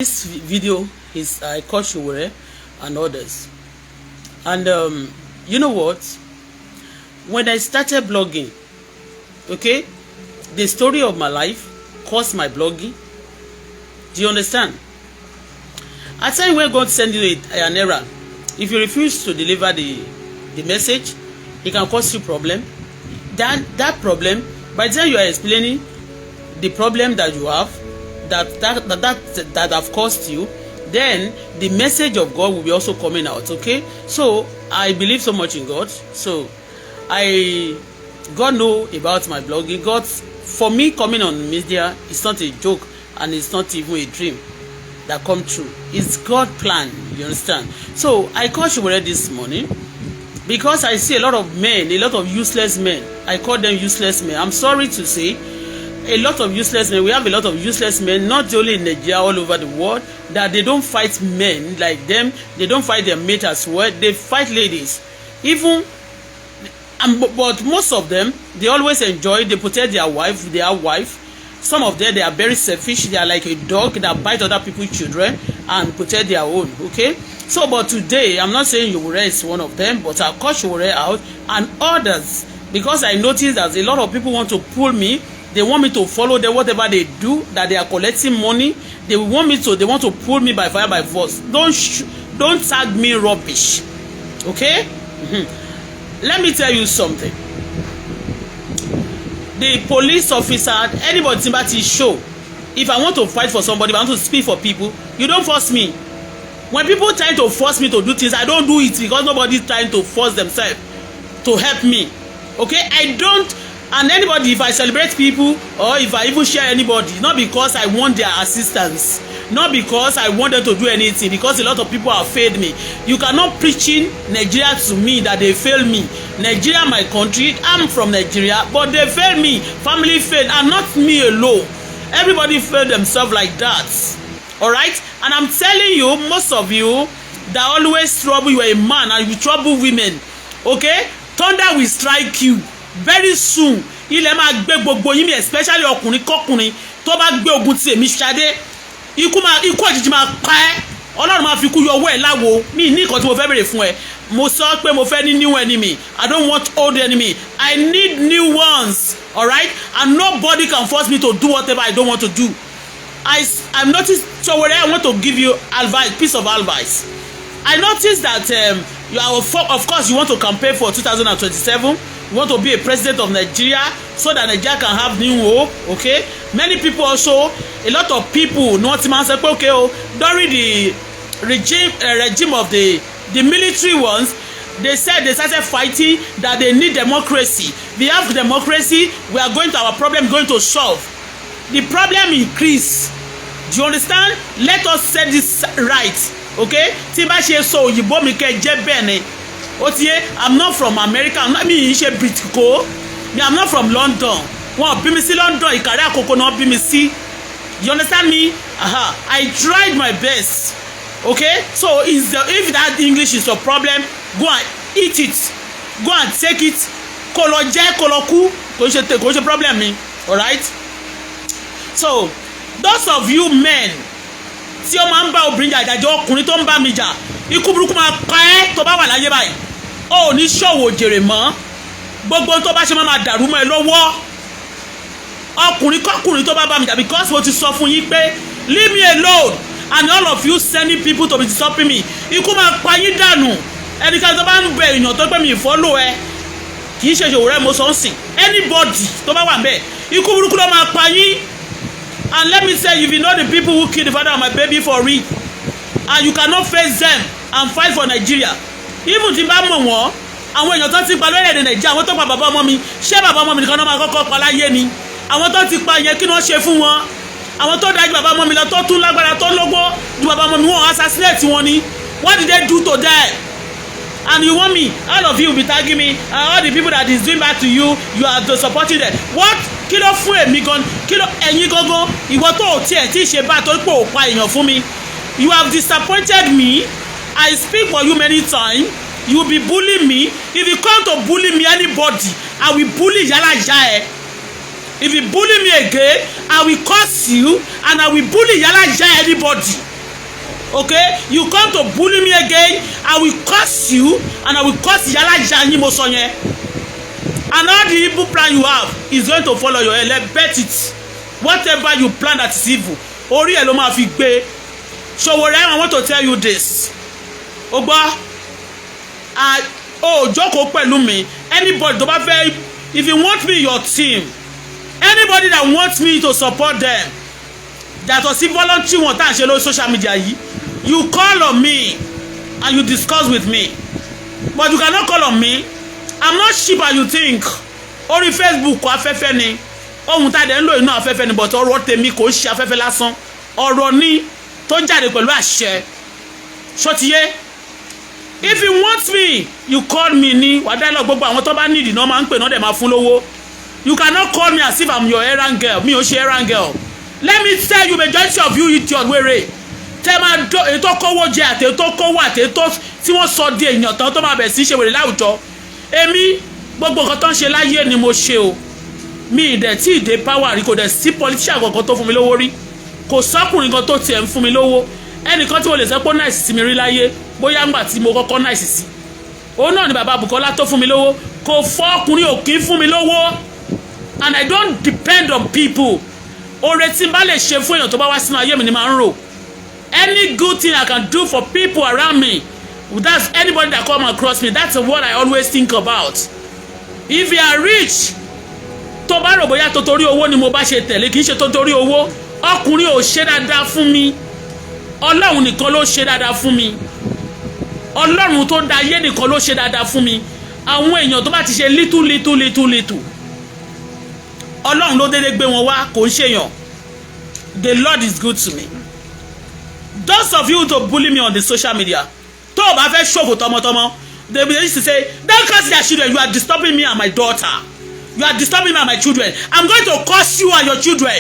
This video is I caught Sowore and others. And you know what? When I started blogging, okay, the story of my life caused my blogging. Do you understand? At time when God send you an error, if you refuse to deliver the message, it can cause you problem. That problem, by the time you are explaining the problem that you have, that have caused you, then the message of God will be also coming out. Okay, so I believe so much in God. So I God know about my blogging. God, for me, coming on media is not a joke and it's not even a dream that come true. It's God plan, you understand? So I called Sowore this morning because I see a lot of men, a lot of useless men. I call them useless men. I'm sorry to say, a lot of useless men. We have a lot of useless men, not only in Nigeria, all over the world, that they don't fight men like them. They don't fight their mate as well. They fight ladies. Even and but most of them, they always enjoy, they protect their wife, their wife. Some of them, they are very selfish. They are like a dog that bite other people's children and protect their own. Okay, so but today, I'm not saying Sowore is one of them, but I'll call Sowore out and others because I noticed that a lot of people want to pull me. They want me to follow them, whatever they do, that they are collecting money. They want to pull me by fire, by force. Don't tag me rubbish, okay? Let me tell you something. The police officer, anybody tí n bá ti show, if I want to fight for somebody, if I want to speak for people, you don't force me. When people try to force me to do things, I don't do it, because nobody is trying to force themselves to help me, okay? I don't. And anybody, if I celebrate people or if I even share anybody, not because I want their assistance, not because I want them to do anything, because a lot of people have failed me. You cannot preaching Nigeria to me that they fail me. Nigeria, my country, I'm from Nigeria, but they fail me. Family failed, and not me alone. Everybody failed themselves like that, all right? And I'm telling you, most of you that always trouble, you are a man and you trouble women, okay, thunder will strike you very soon. Ilẹ̀ máa gbé gbogbo yín mi, especially ọkùnrin kọkùnrin tó bá gbé ogun ti èmi Ṣadé, ikú máa, ikú òjijì máa pa ẹ́. Ọlọ́run máa fi kú yọ owó ẹ̀ láwo. Mi ní nǹkan tí mo fẹ́ béèrè fún ẹ. Mo sọ pé mo fẹ́ ní new enemy. I don't want old enemy. I need new ones, alright? And nobody can force me to do whatever I don't want to do. I noticed Sowore, I want to give you advice, piece of advice. I noticed that you are, of course, you want to campaign for 2027. You want to be a president of Nigeria so that Nigeria can have new hope, okay? Many people also, a lot of people ní wọ́n ti máa ń sọ pé, okay o, during the regime of the military ones, they said they started fighting that they need democracy. We have democracy, we are going to, our problem going to solve. The problem increase. Do you understand? Let us set this right, okay? Tí bá ṣe sọ òyìnbó mi kẹ́ jẹ́ bẹ́ẹ̀ ni ó ti yé. I'm not from America. Mi ì ṣe Britiko mi. I'm not from London. Wọn bí mi sí London, Ìkàrẹ́ Àkókò náà bí mi sí. You understand me? Uh-huh. I tried my best, okay? So is the if that English is your problem, go and eat it, go and take it, kó lọ jẹ́, kó lọ kú. Kò ṣe problem mi, alright? So those of you men tí ó máa ń bá obìnrin jà, ìdájọ́ ọkùnrin tó ń bá mi jà, ikú burúkú máa pa ẹ́. Tó bá wà láyé báyìí, ó ní ṣòwò jèrè mọ́. Gbogbo tó bá ṣe máa máa dàrú mọ́ ẹ lọ́wọ́. Ọkùnrin kọkùnrin tó bá bá mi jà, because mo ti sọ fún yín pé leave me alone, and all of you sending people to be disturbing me, ikú máa pa yín dànù. Ẹnikẹ́ni tó bá ń bẹ èèyàn tó pé mi follow ẹ, kì í ṣe ṣòwò rẹ mo sọ ń sìn, anybody tó bá wà ń bẹ, ikú burúkú ló máa pa yín. And let me say, if you know the people who kill the father of my baby for real and you cannot face them and fight for Nigeria, even tí n bá mọ̀ wọ́n, àwọn èèyàn tó ti pa lórílẹ̀‐èdè Nàìjíríà, àwọn tó pa bàbá ọmọ mi, ṣé bàbá ọmọ mi nìkan náà máa kọ́kọ́ pa láyé ni? Àwọn tó ti pa yẹn, kí ni wọ́n ṣe fún wọn? Àwọn tó dájú bàbá ọmọ mi lọ, tó tún lágbára, tó lógbó ju bàbá ọmọ mi, wọ́n assassinate wọn ni. What did they do to them? And you want me, all of you be tagging me, all the people that is doing bad to you, you are to supporting them. What? Kí ló fún èmi gan? Kí ló ẹ̀yin gangan? Ìwọ tó ò tiẹ̀ tí ì ṣe bá torí pé ò pa èèyàn fún mi, you have disappointed me. I speak for you many times. You be bullying me. If you come to bully me, anybody, I will bully yálà yá ẹ. If you bully me again, I will curse you and I will bully yálà yá anybody. Okay, you come to bully me again, I will curse you and I will curse yálà yín. Mo sọ yẹn, and all the evil plan you have is going to follow your head. Let bet it, whatever you plan that is evil, orí ẹ̀ ló máa fi gbé. Sowore, I want to tell you this. O gbọ́, o jókòó pẹ̀lú mi. Anybody tó bá fẹ́, if you want me in your team, anybody that wants me to support them, yàtọ̀ sí voluntary wọn tá à ń ṣe lórí social media yìí, you call on me and you discuss with me, but you cannot call on me. I'm not cheap as you think. Orí Facebook, afẹ́fẹ́ ni ohun tá a dẹ̀ ń lò, inú afẹ́fẹ́ ni, but ọ̀rọ̀ tèmi kò ń ṣe afẹ́fẹ́ lásán. Ọ̀rọ̀ ni tó jáde pẹ̀lú àṣẹ. Ṣó ti yé? If you want me, you call me ní wàá dá lọ. Gbogbo àwọn tó bá nídìí náà máa ń pè náà dẹ̀ máa fún lówó. You cannot call me as if I'm your errand girl. Mi ò ṣe errand girl. Let me tell you, majority of you idiot, wèrè tẹ́ máa dọ́, èyí tó kówó jẹ àti èyí tó kówó àti èyí tó tí wọ́n sọ di èèyàn tán tó máa bẹ̀ sí ṣe wèrè láwùjọ. Èmi, gbogbo nǹkan tó ń ṣe láyé ni mo ṣe o. Mi ì dẹ̀ tí ì dé power rí. Kò dẹ̀ sí politician kankan tó fún mi lówó rí. Kò sọ́kùnrin kan tó tiẹ̀ ń fún mi lówó. Ẹnìkan tí mo lè sọ pé nice sí mi rí láyé, bóyá ńgbà tí mo kọ́kọ́ nice sí, òun náà ni bàbá Bukola tó fún mi lówó. Kò fọ́ ọkùnrin ò kí ń fún mi lówó, and I don't depend on people. Oore tí n bá lè ṣe fún èèyàn tó bá wá sínú ayé mi ni màá ń rò. Any good thing I can do for people around me, that's anybody that come across me, that's what I always think about. If you are rich, tó bá rò bóyá tó torí owó ni mo bá ṣe tẹ̀lé, kì í ṣe tó torí owó. Ọkùnrin ò ṣe dáadáa fún mi. Ọlọ́run nìkan ló ṣe dáadáa fún mi. Ọlọ́run tó dá ayé nìkan ló ṣe dáadáa fún mi. Àwọn èèyàn tó bá ti ṣe little, little, little, little, Ọlọ́run ló dédé gbé wọn wá, kò ń ṣèyàn. The Lord is good to me. Those of you to bully me on the social media, tó o bá fẹ́ ṣòfò tọmọtọmọ, they be used to say, "Don't curse their children." You are disturbing me and my daughter. You are disturbing me and my children. I'm going to curse you and your children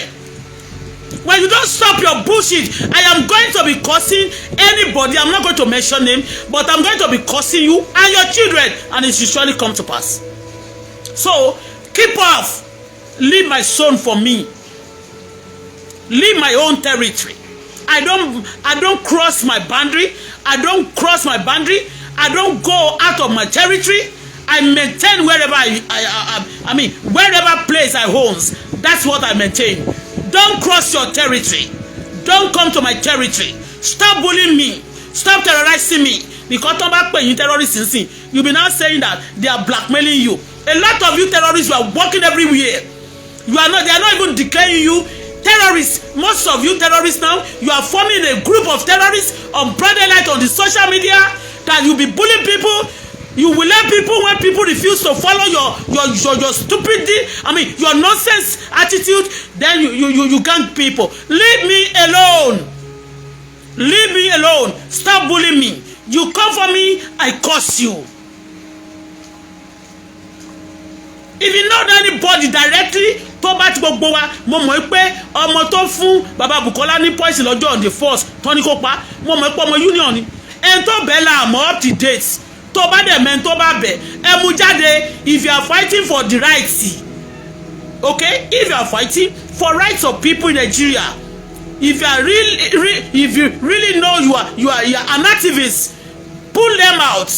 when you don't stop your bullshit. I am going to be cursing anybody. I'm not going to mention name, but I'm going to be cursing you and your children, and it should surely come to pass. So keep off. Leave my son for me. Leave my own territory. I don't cross my boundary. I don't cross my boundary. I don't go out of my territory. I maintain wherever I mean, wherever place I owns, that's what I maintain. Don't cross your territory. Don't come to my territory. Stop bullying me. Stop terrorizing me, because tó bá pè yín terrorist nsìn, you be now saying that they are blackmailing you. A lot of you terrorists, you are working everywhere. You are not, they are not even declaring you terrorists. Most of you terrorists now, you are forming a group of terrorists on broad daylight on the social media that you be bullying people. You will let people, when people refuse to follow your stupid, I mean, your nonsense attitude, then you gang people. Leave me alone. Leave me alone. Stop bullying me. You come for me, I curse you. If you know anybody directly tó bá ti gbogbo wa, mo mọ̀ pé ọmọ tó fún bàbá Bukola ní poison lọ́jọ́ on the first tó ní kó pa, mo mọ̀ pé ọmọ union ni. Ẹni tó bẹ́ẹ̀ la àmọ́ up to date. Tó bá dẹ̀ mẹ́ni tó bá bẹ̀, ẹ mú jáde. If you are fighting for the rights, okay, if you are fighting for rights of people in Nigeria, if you are really, if you really know you are an activist, pull them out.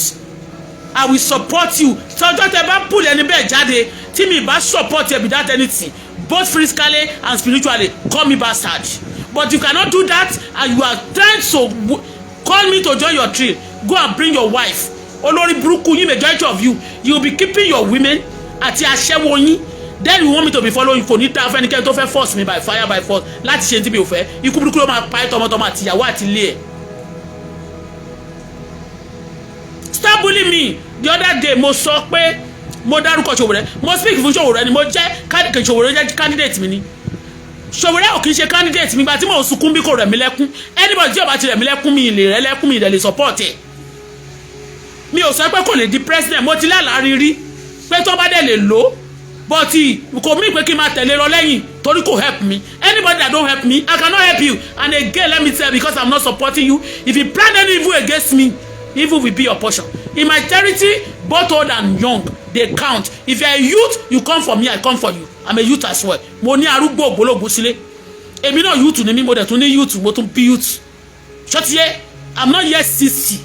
I will support you. Tọjọ́ tẹ bá pull ẹni bẹ́ẹ̀ jáde, tí mi bá support ẹ without anything, both physically and spiritually, call me bastard. But you cannot do that, and you are trying to call me to join your tree. Go and bring your wife. Olórí burúkú yín, majority of you, you will be keeping your women àti aṣẹ́wó yín, then you want me to be following you. Kò ní dáa fẹ́nikẹ́ni tó fẹ́ force me by fire by force láti ṣe tí mi ò fẹ́. Ikú burúkú ló máa pa ẹ́ tọmọtọmọ àti ìyàwó àti ilé ẹ̀. Stop bullying me. The other day, mo sọ pé mo dárúkọ Sowore, mo speak fún Sowore ni. Mo jẹ́ Sowore jẹ́ candidate mi ni. Sowore ò kì í ṣe candidate mi. Gba tí mò ń sunkún bí kò rẹ̀ mí lẹ́kún. Anybody tí ó bá ti rẹ̀ mí lẹ́kún, mi lè rẹ̀ lẹ́kún, mi lè support ẹ̀. Mi ò sọ pé kò lè di president. Mo ti lálàá rí pé tó bá dẹ̀ lè lò ó, but kò mí pé kí n máa tẹ̀lé lọ lẹ́yìn torí kò help me. Anybody that don't help me, I cannot help you. And again, let me tell you, because I'm not supporting you, if you plan any evil against me, evil will be your portion. In my territory, both old and young, they count. If you are a youth, you come for me, I come for you. I'm a youth as well. Mo ní arúgbó ògbólógbò sílé. Èmi náà, youth ni mí. Mo dẹ̀ tún ní youth, mo tún bí youth. Ṣó ti yé? I'm not yet 60,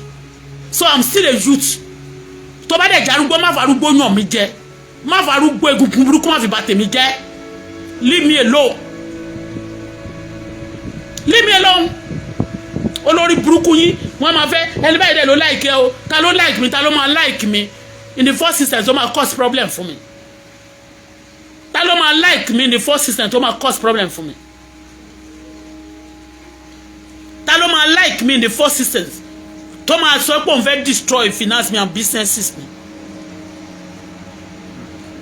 so I'm still a youth. Tó bá dẹ̀ jarúgbó, má farúgbó yàn mí jẹ, má farúgbó egungun burúkú, má fi bà tèmi jẹ́. Leave me alone, leave me alone. Olórí burúkú yín, wọ́n máa fẹ́ ẹni báyìí dẹ̀ ló like ẹ o. Ta ló like mi? Ta ló máa like mi in the first instance tó máa cause problem fún mi? Ta ló máa like mi in the first instance tó máa cause problem fún mi? Ta ló máa like me in the first instance tó máa sọ pé òun fẹ́ destroy finance me and businesses mi?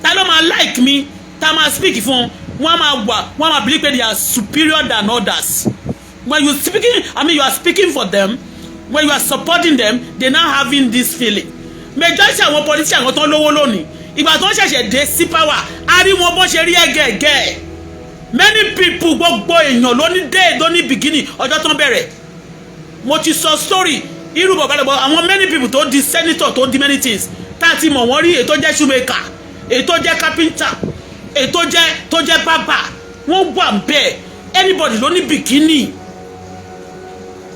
Ta ló máa like me tá máa speak fún wọn? Máa wà, wọn máa believe pé they are superior than others. When you speaking, I mean, you are speaking for them, when you are supporting them, they now having this feeling. Majority àwọn politicians kan tó ń lówó lónìí, ìgbà tó ń ṣẹ̀ṣẹ̀ dé sí power, a rí wọn bó ṣe rí ẹgẹ̀ẹ́gẹ́. Many people, gbogbo èèyàn ló ní day, ló ní beginning, ọjọ́ tó ń bẹ̀rẹ̀. Mo ti sọ story irú bàbá rẹ̀ bọ̀. Àwọn many people tó di senator, tó di many things, tá a ti mọ̀ wọ́n rí, èyí tó jẹ́ shoemaker, èyí tó jẹ́ carpenter, èyí tó jẹ́ barber, wọ́n wà bẹ́ẹ̀. Anybody ló ní beginning,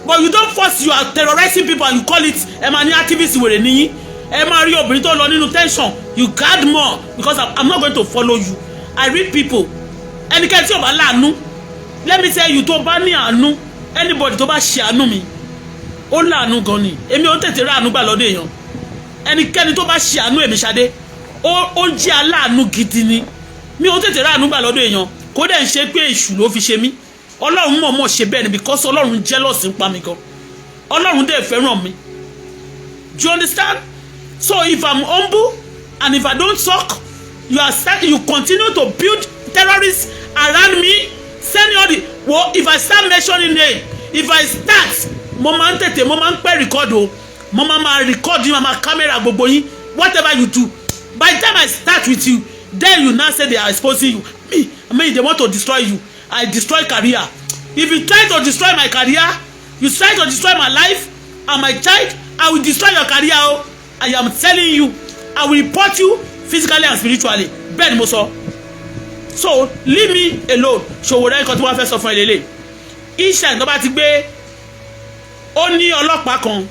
but you don't force. You are terrorizing people and you call it, ẹ máa ní activist. Wèrè níyín. Ẹ máa rí obìnrin tó lọ nínú tension, you guard more because I'm not going to follow you. I read people. Ẹnikẹ́ni tí ò bá láàánú, let me tell you, tó bá ní àánú, anybody tó bá ṣe àánú mi, ó láàánú gan ni. Èmi ò ń tètè ráàánú gbà lọ́dọ̀ èèyàn. Ẹnikẹ́ni tó bá ṣe àánú èmi Ṣadé, ó jẹ́ aláàánú gidi ni. Mi ò ń tètè ráàánú gbà lọ́dọ̀ èèyàn. Kó dẹ̀ ń ṣe pé èṣù ló fi ṣe mí, Ọlọ́run mọ̀ọ́mọ̀ ṣe bẹ́ẹ̀ ni, because Ọlọ́run jealous ń pa mi gan. Ọlọ́run dẹ̀ fẹ́ràn mi. Do you understand? So if I'm humble and if I don't talk, you are start, you continue to build terrorists around me, send all the wo. If I start mentioning name, if I start, mo máa ń tètè, mo máa ń pẹ́ record o. Mo máa ma record yín, máa ma camera gbogbo yín. Whatever you do, by the time I start with you, then you now say they are exposing you, me, I mean, they want to destroy you. I destroy career. If you try to destroy my career, you try to destroy my life and my child, I will destroy your career o. I am telling you, I will report you physically and spiritually. Bẹ́ẹ̀ ni mo sọ. So leave me alone. Ṣòwò rẹ, nǹkan tí wọ́n fẹ́ sọ fún ẹ lélẹ̀, iṣẹ́ tó bá ti gbé, ó ní ọlọ́pàá kan,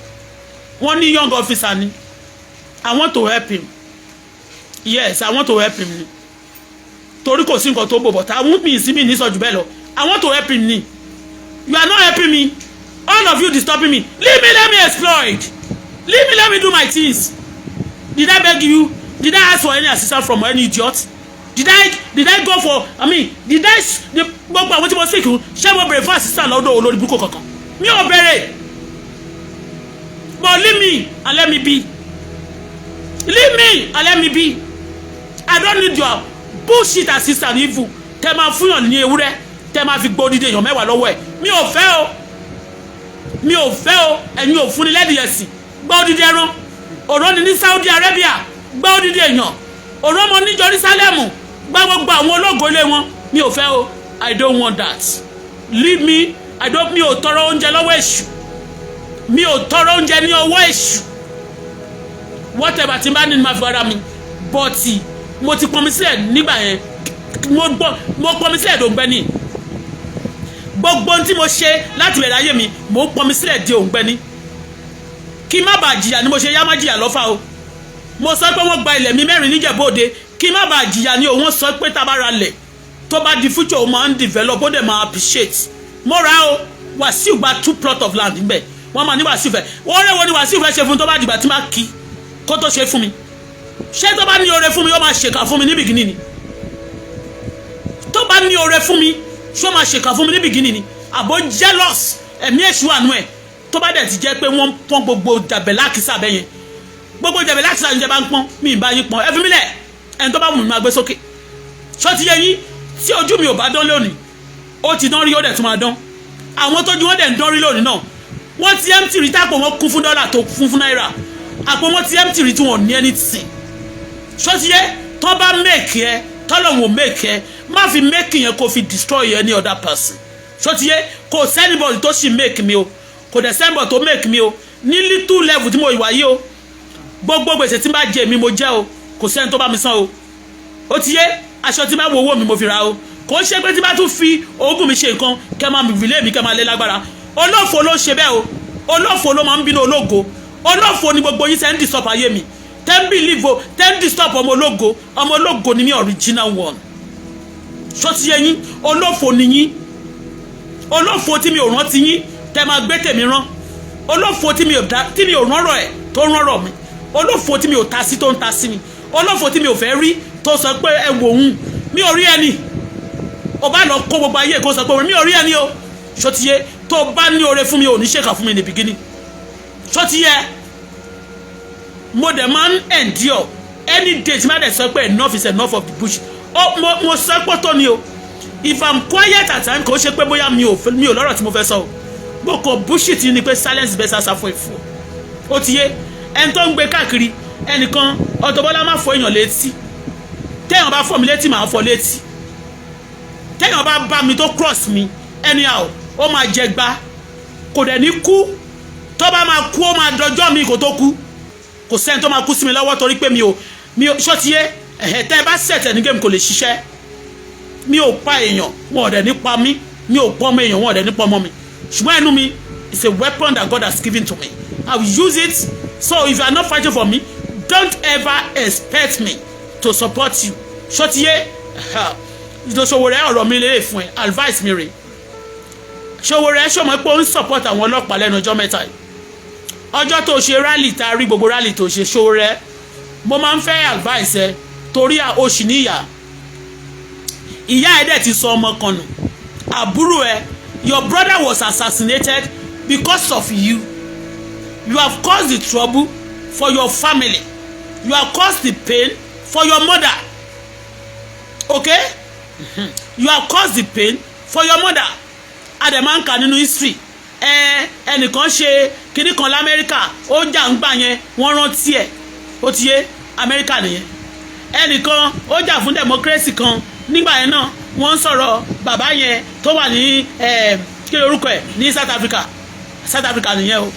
wọ́n ní young officer ni. I want to help him. Yes, I want to help him ni, torí kò sí nǹkan tó bò bọ̀ tá àwọn mi sí mi ní sọ jù bẹ́ẹ̀ lọ. I want to help him ni. You are not helping me. All of you disturbing me. Leave me, let me exploit. Leave me, let me do my things. Did I beg you? Did I ask for any assistance from any idiot? Did I go for, I mean, did I, gbogbo àwọn tí mo speak, ṣé mo bèrè fún assistance lọ́dọ̀ olórí burúkú kankan? Mi ò bèrè. But leave me and let me be. Leave me and let me be. I don't need your bullshit assistant, evil. Tẹ máa fúnyàn ní ewúrẹ́, tẹ máa fi gbódìdé èèyàn mẹ́wàá lọ́wọ́ ẹ̀. Mi ò fẹ́ o, mi ò fẹ́ o. Ẹ̀yin ò fúnni lẹ́dìyẹ̀sì, gbódìdé ẹran òró ni ní Saudi Arabia, gbódìdé èèyàn òró mọ ní Jerusalem, gbá gbogbo àwọn ológo ilé wọn. Mi ò fẹ́ o. I don't want that. Leave me. I don't, mi ò tọrọ oúnjẹ lọ́wọ́ èṣù. Mi ò tọrọ oúnjẹ ní ọwọ́ èṣù. Whatever tí n bá ní ni máa fi ara mi, but mo ti pọnmi sílẹ̀ nígbà yẹn. Mo gbọ́, mo pọnmi sílẹ̀ dòǹgbẹ́ ni. Gbogbo ohun tí mo ṣe láti bẹ̀rẹ̀ ayé mi, mo ń pọnmi sílẹ̀ di òǹgbẹ́ ni, kí má bàa jìyà ni. Mo ṣe yá má jìyà lọ́fà o. Mo sọ pé wọ́n gba ilẹ̀ mi mẹ́rin níjẹ̀bú Òde, kí má bàa jìyà ni o. Wọ́n sọ pé tá a bá ra lẹ̀, tó bá di future, ó máa ń develop, ó dẹ̀ máa appreciate. Mo ra o. Wàsíù gba two plot of land níbẹ̀. Wọ́n máa ní Wàsíù fẹ́ wọ́n rẹ̀ wọ́n ní Wàsíù fẹ́ ṣe fún, tó bá dìgbà tí má kí kó tó ṣe fún mi. Ṣé tó bá ní oore fún mi, ó máa ṣèkà fún mi ní beginning ni? Tó bá ní oore fún mi, ṣó máa ṣèkà fún mi ní beginning ni? Àbó jealous, ẹ̀mí èṣù àánú ẹ̀. Tó bá dẹ̀ ti jẹ́ pé wọ́n ń pọ́n gbogbo jàbẹ̀ lákìsà bẹ́yẹn, gbogbo jàbẹ̀ lákìsà yẹn bá ń pọ́n mi, ì bá yín pọ́n. Ẹ fi mí lẹ̀. Ẹni tó bá wù mí máa gbé sókè. Ṣó ti yẹ yín? Tí ojú mi ò bá dán lónìí, ó ti dán rí, ó dẹ̀ tún máa dán. Àwọn tójú wọn dẹ̀ ń dán rí lónìí náà, wọ́n ti empty rí, tápò wọn kún fún dọ́là, tó kún fún náírà, àpò wọn ti empty rí, tí wọn ò ní anything. Ṣó ti yẹ? Tó bá make ẹ, tọ́lọ́hún ò make ẹ, má fi make yẹn kó fi destroy any other person. Ṣó ti yẹ? Kò sí anybody tó sì make mi o, kò dẹ̀ sí anybody tó make mi o ní little level tí mo wà yìí o. Gbogbo gbèsè tí n bá jẹ mi, mo jẹ́ o. Kò sẹ́ni tó bá mi san o. Ó ti yé? Aṣọ tí n bá wo, owó mi mo fi ra o. Kò ń ṣe pé tí bá tún fi oògùn mi ṣe nǹkan, kẹ́ máa rìlé mi, kẹ́ máa lé lágbára. Olófo ló ṣe bẹ́ẹ̀ o. Olófo ló máa ń bínú ológo. Olófo ni gbogbo yín tẹ́ ń disturb ayé mi, tẹ́ ń believe o, tẹ́ ń disturb ọmọ ológo. Ọmọ ológo ni mí, original one. Ṣó ti yé yín? Olófo ni yín. Olófo tí mi ò rántí yín, tẹ́ máa gbé tèmi rán. Olófo tí mi ò ránrọ̀ ẹ̀ tó ránrọ̀ mi. Olófo tí mi ò ta sí tó ń ta sí mi. Olófo tí mi ò fẹ́ rí tó sọ pé ẹ wò ó, mi ò rí ẹni. O bá lọ kó gbogbo ayé kó sọ pé mi ò rí ẹni o. Ṣó ti yé? Tó bá ní oore fún mi, ò ní ṣèkà fún mi ní beginning. Ṣó ti yé? Mo dẹ̀ máa ń endure any day tí má dẹ̀ sọ pé enough is enough of the bush. Ó mo sọ pé tó ni o. If I'm quiet at time, kò ṣe pé bóyá mi ò lọ́rọ̀ tí mo fẹ́ sọ o. Mo kò bullshit ni pé silence better answer fún ìfò. Ó ti yé? Ẹni tó ń gbé káàkiri ẹnìkan, Auto Bola, má fọ èèyàn létí. Téèyàn bá fọ mi létí, màá fọ létí. Téèyàn bá bá mi tó cross mi anyhow, ó máa jẹ gbá, kò dẹ̀ ní kú. Tó bá máa kú, ó máa dọjọ́ mi kò tó kú. Kò sẹ́ni tó máa kú sí mi lọ́wọ́ torí pé mi ò ṣó ti yé? Ẹ̀hẹ́, tẹ́ ẹ bá sẹ̀tẹ̀ ní game, kò lè ṣiṣẹ́. Mi ò pa èèyàn, wọn ò dẹ̀ ní pa mí. Mi ò pọ́ ọmọ èèyàn, wọn ò dẹ̀ ní pọ́ ọmọ mi. Ṣùgbọ́n ẹnu mi is a weapon that God has given to me. I will use it. So if you are not fighting for me, don't ever expect me to support you. Ṣó ti yé? Sowore, ọ̀rọ̀ mi lè fún ẹ, advice mi rè. Sowore, ṣọmọ pé ó ń support àwọn ọlọ́pàá lẹ́nu ọjọ́ mẹ́ta yìí? Ọjọ́ tó ṣe rally, tá a rí gbogbo rally tó ṣe. Sowore, mo máa ń fẹ́ advice ẹ torí o sì níyà. Ìyá ẹ dẹ̀ ti sọ ọmọ kan nù. Àbúrò ẹ, your brother was assassinated because of you. You have caused the trouble for your family. You have caused the pain for your mother, okay? You have caused the pain for your mother. Adẹ̀máǹkà nínú history ẹ, ẹnìkan ṣe kinní kan lamẹ́ríkà, ó jà ń gbà yẹn, wọ́n rántí ẹ̀. Ó ti yé? Amẹ́ríkà nìyẹn. Ẹnìkan ó jà fún democracy kan nígbà yẹn náà, wọ́n ń sọ̀rọ̀ bàbá yẹn tó wà ní kí lorúkọ ẹ̀ ní South Africa. South Africa nìyẹn o.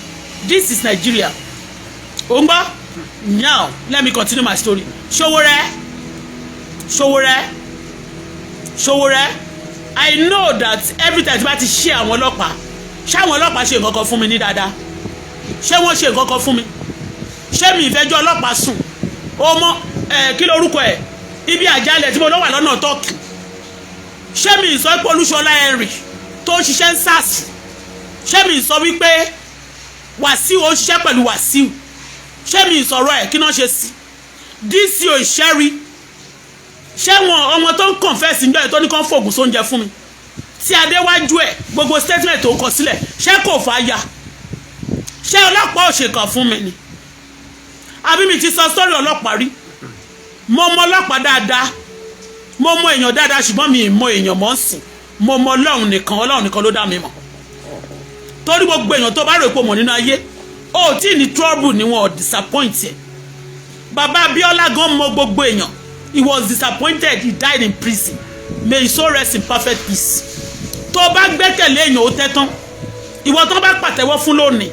This is Nigeria. Ò ń gbọ́? Now let me continue my story. Sowore, Sowore, Sowore, I know that every time tí bá ti ṣe àwọn ọlọ́pàá, ṣé àwọn ọlọ́pàá ṣe nǹkan kan fún mi ní dáadáa? Ṣé wọ́n ṣe nǹkan kan fún mi? Ṣé mi ìfẹ́jọ́ ọlọ́pàá sùn? Ó mọ ẹ, kí lorúkọ ẹ, ibi àjálẹ̀ tí mo lọ wà lọ́nà Tọ́kì. Ṣé mi sọ pé Olúṣọlá Henry tó ń ṣiṣẹ́ ń SARS? Ṣé mi sọ wípé Wàsíù ó ń ṣiṣẹ́ pẹ̀lú Wàsíù? Ṣé mi sọ̀rọ̀ ẹ̀? Kí náà ṣe sí DCO Ìṣẹ́rí? Ṣé wọn ọmọ tó ń confess níjọ́ yẹn tó ní kàn fògùn sóúnjẹ fún mi tí adéwájú ẹ̀, gbogbo statement tó kọ sílẹ̀, ṣé kò fà ya? Ṣé ọlọ́pàá ò ṣèkà fún mi ni? Àbí mi ti sọ sórí ọlọ́pàá rí? Mo mọ ọlọ́pàá dáadáa, mo mọ èèyàn dáadáa, ṣùgbọ́n mi ì mọ èèyàn mọ́ sìn. Mo mọ Ọlọ́run nìkan. Ọlọ́run nìkan ló dá mi mọ̀, torí gbogbo èèyàn tó bá rò pé mọ̀ nínú ayé, ó tí ní trouble ni wọn ò disappoint ẹ̀. Bàbá Abíọ́lá gan mọ gbogbo èèyàn, he was disappointed, he died in prison. May his soul rest in perfect peace. Tó bá gbẹ́kẹ̀lé èèyàn, ó tẹ́ tán. Ìwọ tó bá pàtẹ́wọ́ fún lónìí,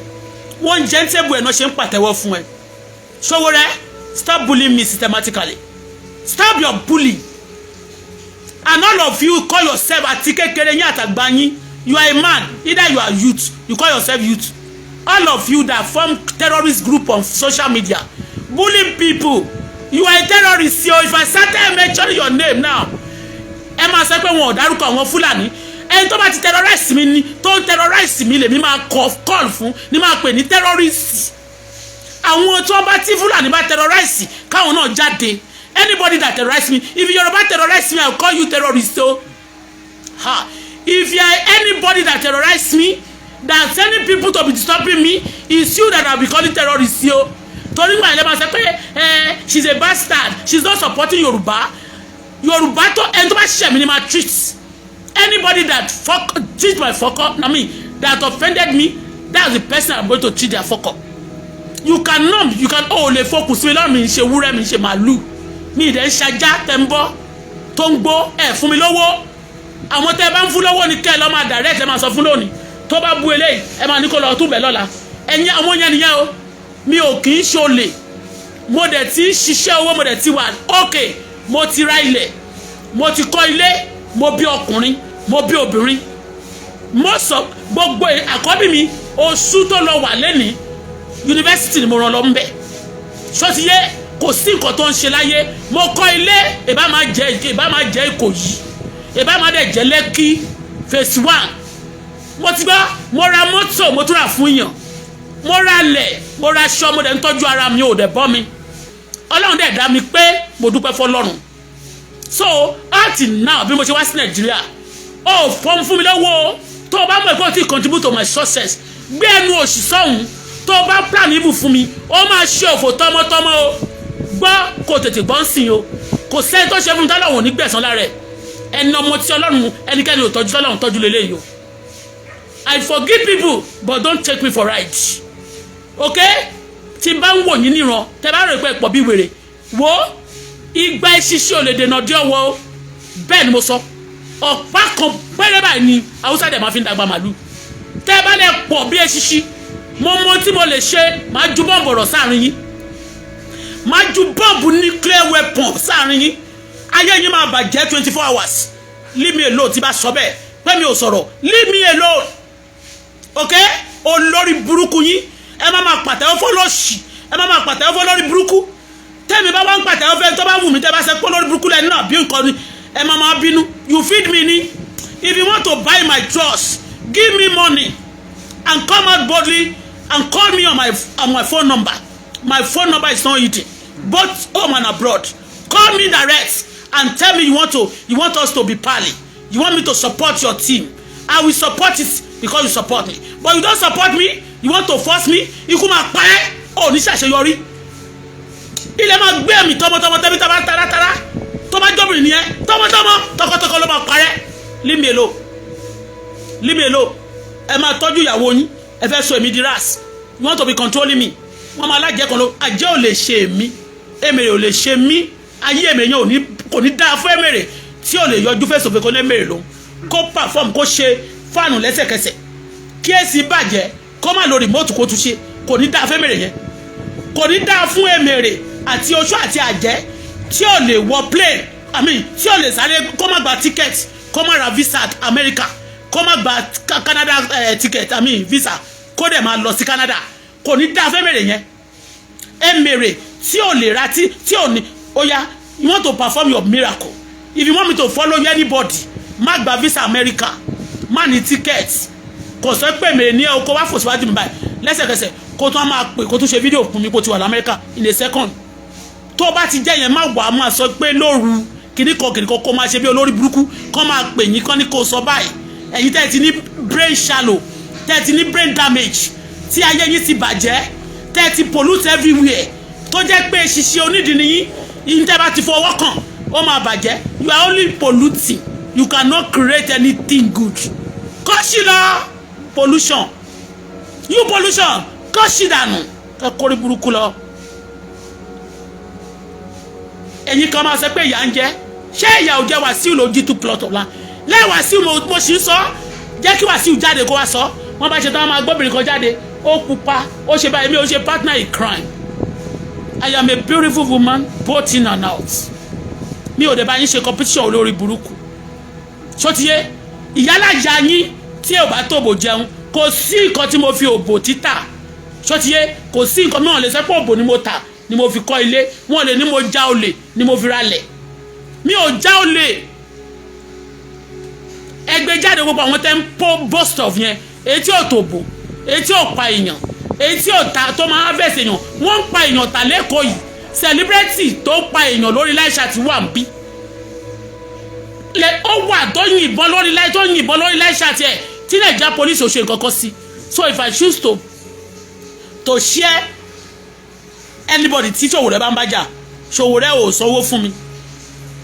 wọ́n ń jẹ́ ń table ẹ̀ náà ṣe ń pàtẹ́wọ́ fún ẹ. Sowore, stop bullying me systematically. Stop your bullying. And all of you call yourself, àti kékeré yín àtàgbà yín, you are a man, either you are youth, you call yourself youth, all of you that form terrorist group on social media bullying people, you are a terrorist o. If I started mentioning your name now, ẹ máa sọ pé wọn ò dárúkọ àwọn Fúlàní. Ẹni tó bá ti terrorize mi ni, tó ń terrorize mi, lèmi máa call fún ni, máa pè ní terrorist. Àwọn tí wọ́n bá tí Fúlàní bá terrorize, káwọn náà jáde. Anybody that terrorize me, if Yoruba terrorize me, I will call you terrorist o. Ha, if you are anybody that terrorize me, that sending people to be disturbing me, it's you that I will be calling terrorist o. Torí gbà yẹn, máa sọ pé ẹ, she's a bastard, she's not supporting Yorùbá. Yorùbá tó, ẹni tó bá ṣiṣẹ́ mi ni máa treat. Anybody that fuck, treat my fuck up, I mean that offended me, that's the person I'm going to treat their fuck up. You cannot, you can, oh, lè fokùn sí mi lọ́rùn. Mi ń ṣe wúrẹ́, mi ń ṣe màálù, mi ì dẹ̀ ń ṣajá tẹ́ ń bọ́ tó ń gbó ẹ̀ fún mi lówó. Àwọn tẹ́ ẹ bá ń fún lówó ni kẹ́ ẹ lọ́ máa direct. Ẹ máa sọ fún lónìí, tó bá bú eléyìí, ẹ máa ní kó lọ túbẹ̀ lọ́la. Ẹ̀yin àwọn yẹn nìyẹn o. Mi ò kì í ṣolè. Mo dẹ̀ ti ń ṣiṣẹ́ owó, mo dẹ̀ ti wà okay. Mo ti ra ilẹ̀, mo ti kọ́ ilé, mo bí ọkùnrin, mo bí obìnrin. Mo sọ gbogbo àkọ́bí mi, oṣù tó lọ wà lẹ́nìí, yunifásitì ni mo rán lọ ń bẹ̀. Ṣọ́tiyé, kò sí nǹkan tó ń ṣe láyé. Mo kọ́ ilé, ìbá máa jẹ́ Ìkòyí, ìbá máa dẹ̀ jẹ́ Lẹ́kí phase one. Mo ti gbọ́, mo ra mọ́tò, mo tún rà fún yàn, mo ra lẹ̀, mo ra aṣọ, mo dẹ̀ ń tọ́jú ara mi, ò dẹ̀ bọ́ mi. Ọlọ́run dẹ̀ dá mi pé mo dúpẹ́ fọlọ́run. So up till now, bí mo ṣe wá sí Nàìjíríà, ó fọ́n fún mi lọ́wọ́. Tó o bá mọ̀ pé o ti contribute to my success, gbé ẹnu òṣì sọ́hún. Tó o bá plan evil fún mi, ó máa ṣe òfò tọmọtọmọ o. Gbọ́, kò tètè gbọ́n sìn o. Kò sẹ́ni tó ṣe fún mi tọ́lọ́run ò ní gbẹ̀san lára ẹ̀. Ẹni ọmọ tí Ọlọ́run, ẹnikẹ́ni ò tọ́jú, tọ́lọ́run tọ́jú lélẹ́yìí o. I forgive people, but don't take me for right, okay? Tí n bá ń wò yín níran, tẹ bá rò pé pọ̀ bí wèrè wo igba, eṣiṣẹ́ ò lè dènà dé ọwọ́ o. Bẹ́ẹ̀ ni mo sọ. Ọ̀pá kan pẹ́rẹ́ báyìí ni Haúsá dẹ̀ máa fi ń dàgbà màlúù. Tẹ́ bá lè pọ̀ bí eṣiṣi, mo mọ tí mo lè ṣe. Máa ju bọ́ǹbù ọ̀rọ̀ sáàrin yín, máa ju bọ́ǹbù nuclear weapon sáàrin yín. Ayé yín máa bàjẹ́ 24 hours. Leave me alone. Tí bá sọ bẹ́ẹ̀ pé mi ò sọ̀rọ̀, leave me alone, okay? Olórí burúkú yín, ẹ má máa pàtẹ́wọ́ fọlọ́ọ̀ṣì, ẹ má máa pàtẹ́wọ́ fọlórí burúkú. Tẹ́mi bá wá ń pàtẹ́wọ́ fẹ́ tó bá wù mí, tẹ́ bá ṣe pé olórí burúkú lẹ́nu náà bí nǹkan ni, ẹ má máa bínú. You feed me ni. If you want to buy my trust, give me money and come out boldly and call me on my phone number. My phone number is not hidden, both home and abroad. Call me direct and tell me you want us to be pally, you want me to support your team. I will support it because you support me. But you don't support me, you want to force me, ikú máa pa ẹ́. Ò ní ṣàṣeyọrí. Ilẹ̀ máa gbé ẹ̀mí tọmọtọmọ, tẹbí tara taratara. Tó bá jọ́bìnrin nìyẹn, tọmọtọmọ, tọkọtọkọ ló máa parẹ́. Leave me alone, leave me alone. Ẹ máa tọ́jú ìyàwó yín. Ẹ fẹ́ sọ èmi di ras. You want to be controlling me. Wọ́n máa lájẹ́ kan ló àjẹ́ ò lè ṣe èmi, èmèrè ò lè ṣe mí. Ayé èmèrè yẹn ò ní, kò ní dáa fún èmèrè tí ò lè yọjú fèsì òfin kò ní èmèrè lòun kó perform, kó ṣe fáànù lẹ́sẹ̀kẹsẹ̀, kí èsì bàjẹ́, kó má lo remote kó tún ṣe. Kò ní dáa fún èmèrè yẹn. Kò ní dáa fún èmèrè àti oṣó àti àjẹ́ tí ò lè wọ plane, I mean, tí ò lè sáré kó má gba ticket, kó má ra visa America, kó má gba Canada ticket, I mean visa, kó dẹ̀ máa lọ sí Canada. Kò ní dáa fún èmèrè yẹn. Èmèrè tí ò lè ra tí ò ní. Ó yá, you want to perform your miracle, if you want me to follow you, anybody, má gba visa America, má ní ticket. Kò sọ pé èmèrè ní ẹ kó wá fò síwájú mi báyìí lẹ́sẹ̀kẹsẹ̀, kó tún á máa pè, kó tún ṣe fídíò fún mi kó ti wà lamẹ́ríkà in a second. Tó bá ti jẹ́ yẹn, má wà á máa sọ pé lóru kìnnìkan kìnnìkan, kó máa ṣe bí olórí burúkú, kó máa pè yín kán ní kó sọ báyìí. Ẹ̀yin tẹ́ ẹ ti ní brain shallow, tẹ́ ẹ ti ní brain damage, tí ayé yín ti bàjẹ́, tẹ́ ẹ ti pollute everywhere, tó jẹ́ pé ṣiṣẹ́ onídìí ni yín, yín tẹ́ bá ti fọwọ́ kàn, ó máa bàjẹ́. You are only polluting, you cannot create anything good. Kọ́sì lọ, pollution, you pollution, kọ́sì dànù, ẹ kórè burúkú lọ. Ẹ̀yin kan máa sọ pé ìyà ń jẹ. Ṣé ìyà ò jẹ Wàsíù ló jí two plot of land lẹ́yìn Wàsíù? Mo sì ń sọ, jẹ́ kí Wàsíù jáde kó wá sọ. Wọ́n bá ṣe tán, wọ́n máa gbóbìnrin kan jáde, ó pupa, ó ṣe báyìí. Mi ò ṣe partner in crime. I am a beautiful woman both in and out. Mi ò dẹ̀ bá yín ṣe competition olórí burúkú. Ṣótiyé, ìyálàjà yín tí ò bá tòbò jẹun, kò sí nǹkan tí mo fi òbò títà. Ṣótiyé, kò sí nǹkan mìíràn lè sọ pé òbò ni mo tà ni mo fi kọ́ ilé. Wọn lè ní mo já olè ni mo fi ralẹ̀. Mi ò já olè. Ẹgbẹ́ jáde, gbogbo àwọn tẹ́ ń pọ́ boast of yẹn, èyí tí ò tòbò, èyí tí ò pa èèyàn, èyí tí ò ta tó máa harvest èèyàn. Wọ́n ń pa èèyàn tà lẹ́kọ̀ọ́ yìí. Celebrity tó pa èèyàn lórí live chat wà ń bí lẹ, ó wà tó yìnbọn lórí live, tó yìnbọn lórí live chat ẹ̀, tí Naija police ò ṣe nǹkan kan sí. So if I choose to share anybody tí Ṣòwòrẹ́ bá ń bájà, Ṣòwòrẹ́ ò sanwó fún mi,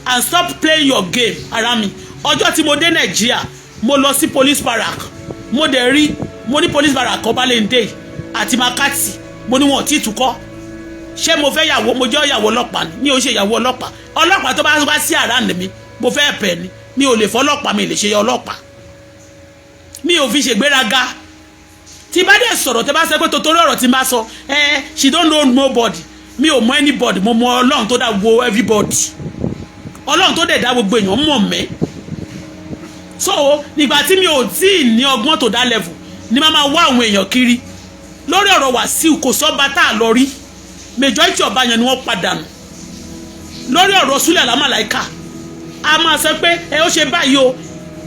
and stop playing your game around me. Ọjọ́ tí mo dé Nàìjíríà, mo lọ sí police barrack, mo dẹ̀ rí, mo ní police barrack Ọbalẹ́ndé àti Makati, mo ní wọn ò tí ì túkọ́. Ṣé mo fẹ́ yàwó? Mo jẹ́ ìyàwó ọlọ́pàá ni? Mi ò ṣe ìyàwó ọlọ́pàá. Ọlọ́pàá tó bá wá sí around mi, mo fẹ́ pẹ̀ ni. Mi ò lè fọ́ ọlọ́pàá, mi lè ṣe ọlọ́pàá. Mi ò fi ṣègbéraga. Tí bá dẹ̀ sọ̀rọ̀, tẹ́ bá sọ pé torí ọ̀rọ̀ tí n bá sọ, ẹ she don't know nobody. Mi ò mọ anybody. Mo mọ Ọlọ́run tó dá wo everybody. Ọlọ́run tó dẹ̀ dá gbogbo èèyàn mọ̀ mẹ́. So nígbà tí mi ò tí ì ní ọgbọ́n tó dá level ni máa máa wá àwọn èèyàn kiri lórí ọ̀rọ̀ Wàsíù. Kò sọ́ba tá a lọ rí, majority ọba yẹn ni wọ́n padà nù. Lórí ọ̀rọ̀ Súlẹ̀ Lámàláìka, a máa sọ pé ẹ ó ṣe báyìí o.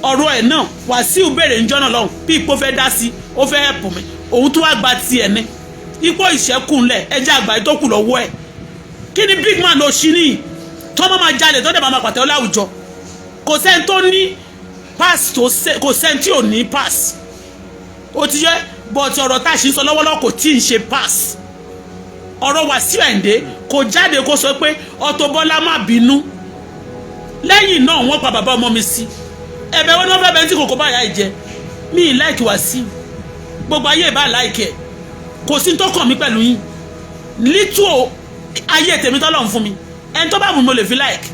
Ọ̀rọ̀ ẹ̀ náà, Wàsíù béèrè ńjọ́ náà lọ́hùn bí ipò fẹ́ dá sí, ó fẹ́ help mi, òun tó wá gba tiẹ̀ ní ipò ìṣẹ́kù ńlẹ̀. Ẹjẹ́ àgbà tó kù lọ́wọ́ ẹ̀. Kí ni big man ló ṣí ní tó máa jalè, tó dẹ̀ máa pàtẹ́wọ́ láwùjọ? Kò sẹ́ni tó ní pass tó, kò sẹ́ni tí ò ní pass. Ó ti yẹ, but ọ̀rọ̀ tá a ṣe ń sọ lọ́wọ́lọ́wọ́ kò tí ì ṣe pass. Ọ̀rọ̀ Wàsíù Àyìndé, kò jáde kó sọ pé Auto Bola má bínú. Lẹ́yìn náà, wọ́n pa bàbá ọmọ mi sí. Ẹ̀bẹ̀ wọn ni wọ́n fẹ́ bẹ́ẹ̀ tí kòkó báyà jẹ. Mi ì like Wàsíù, gbogbo ayé ìbá like ẹ̀, kò sí tó kàn mí pẹ̀lú yín. Little ayé tèmi tọ́lọ̀ ń fún mi, ẹni tó bá wù mí mo lè fi like,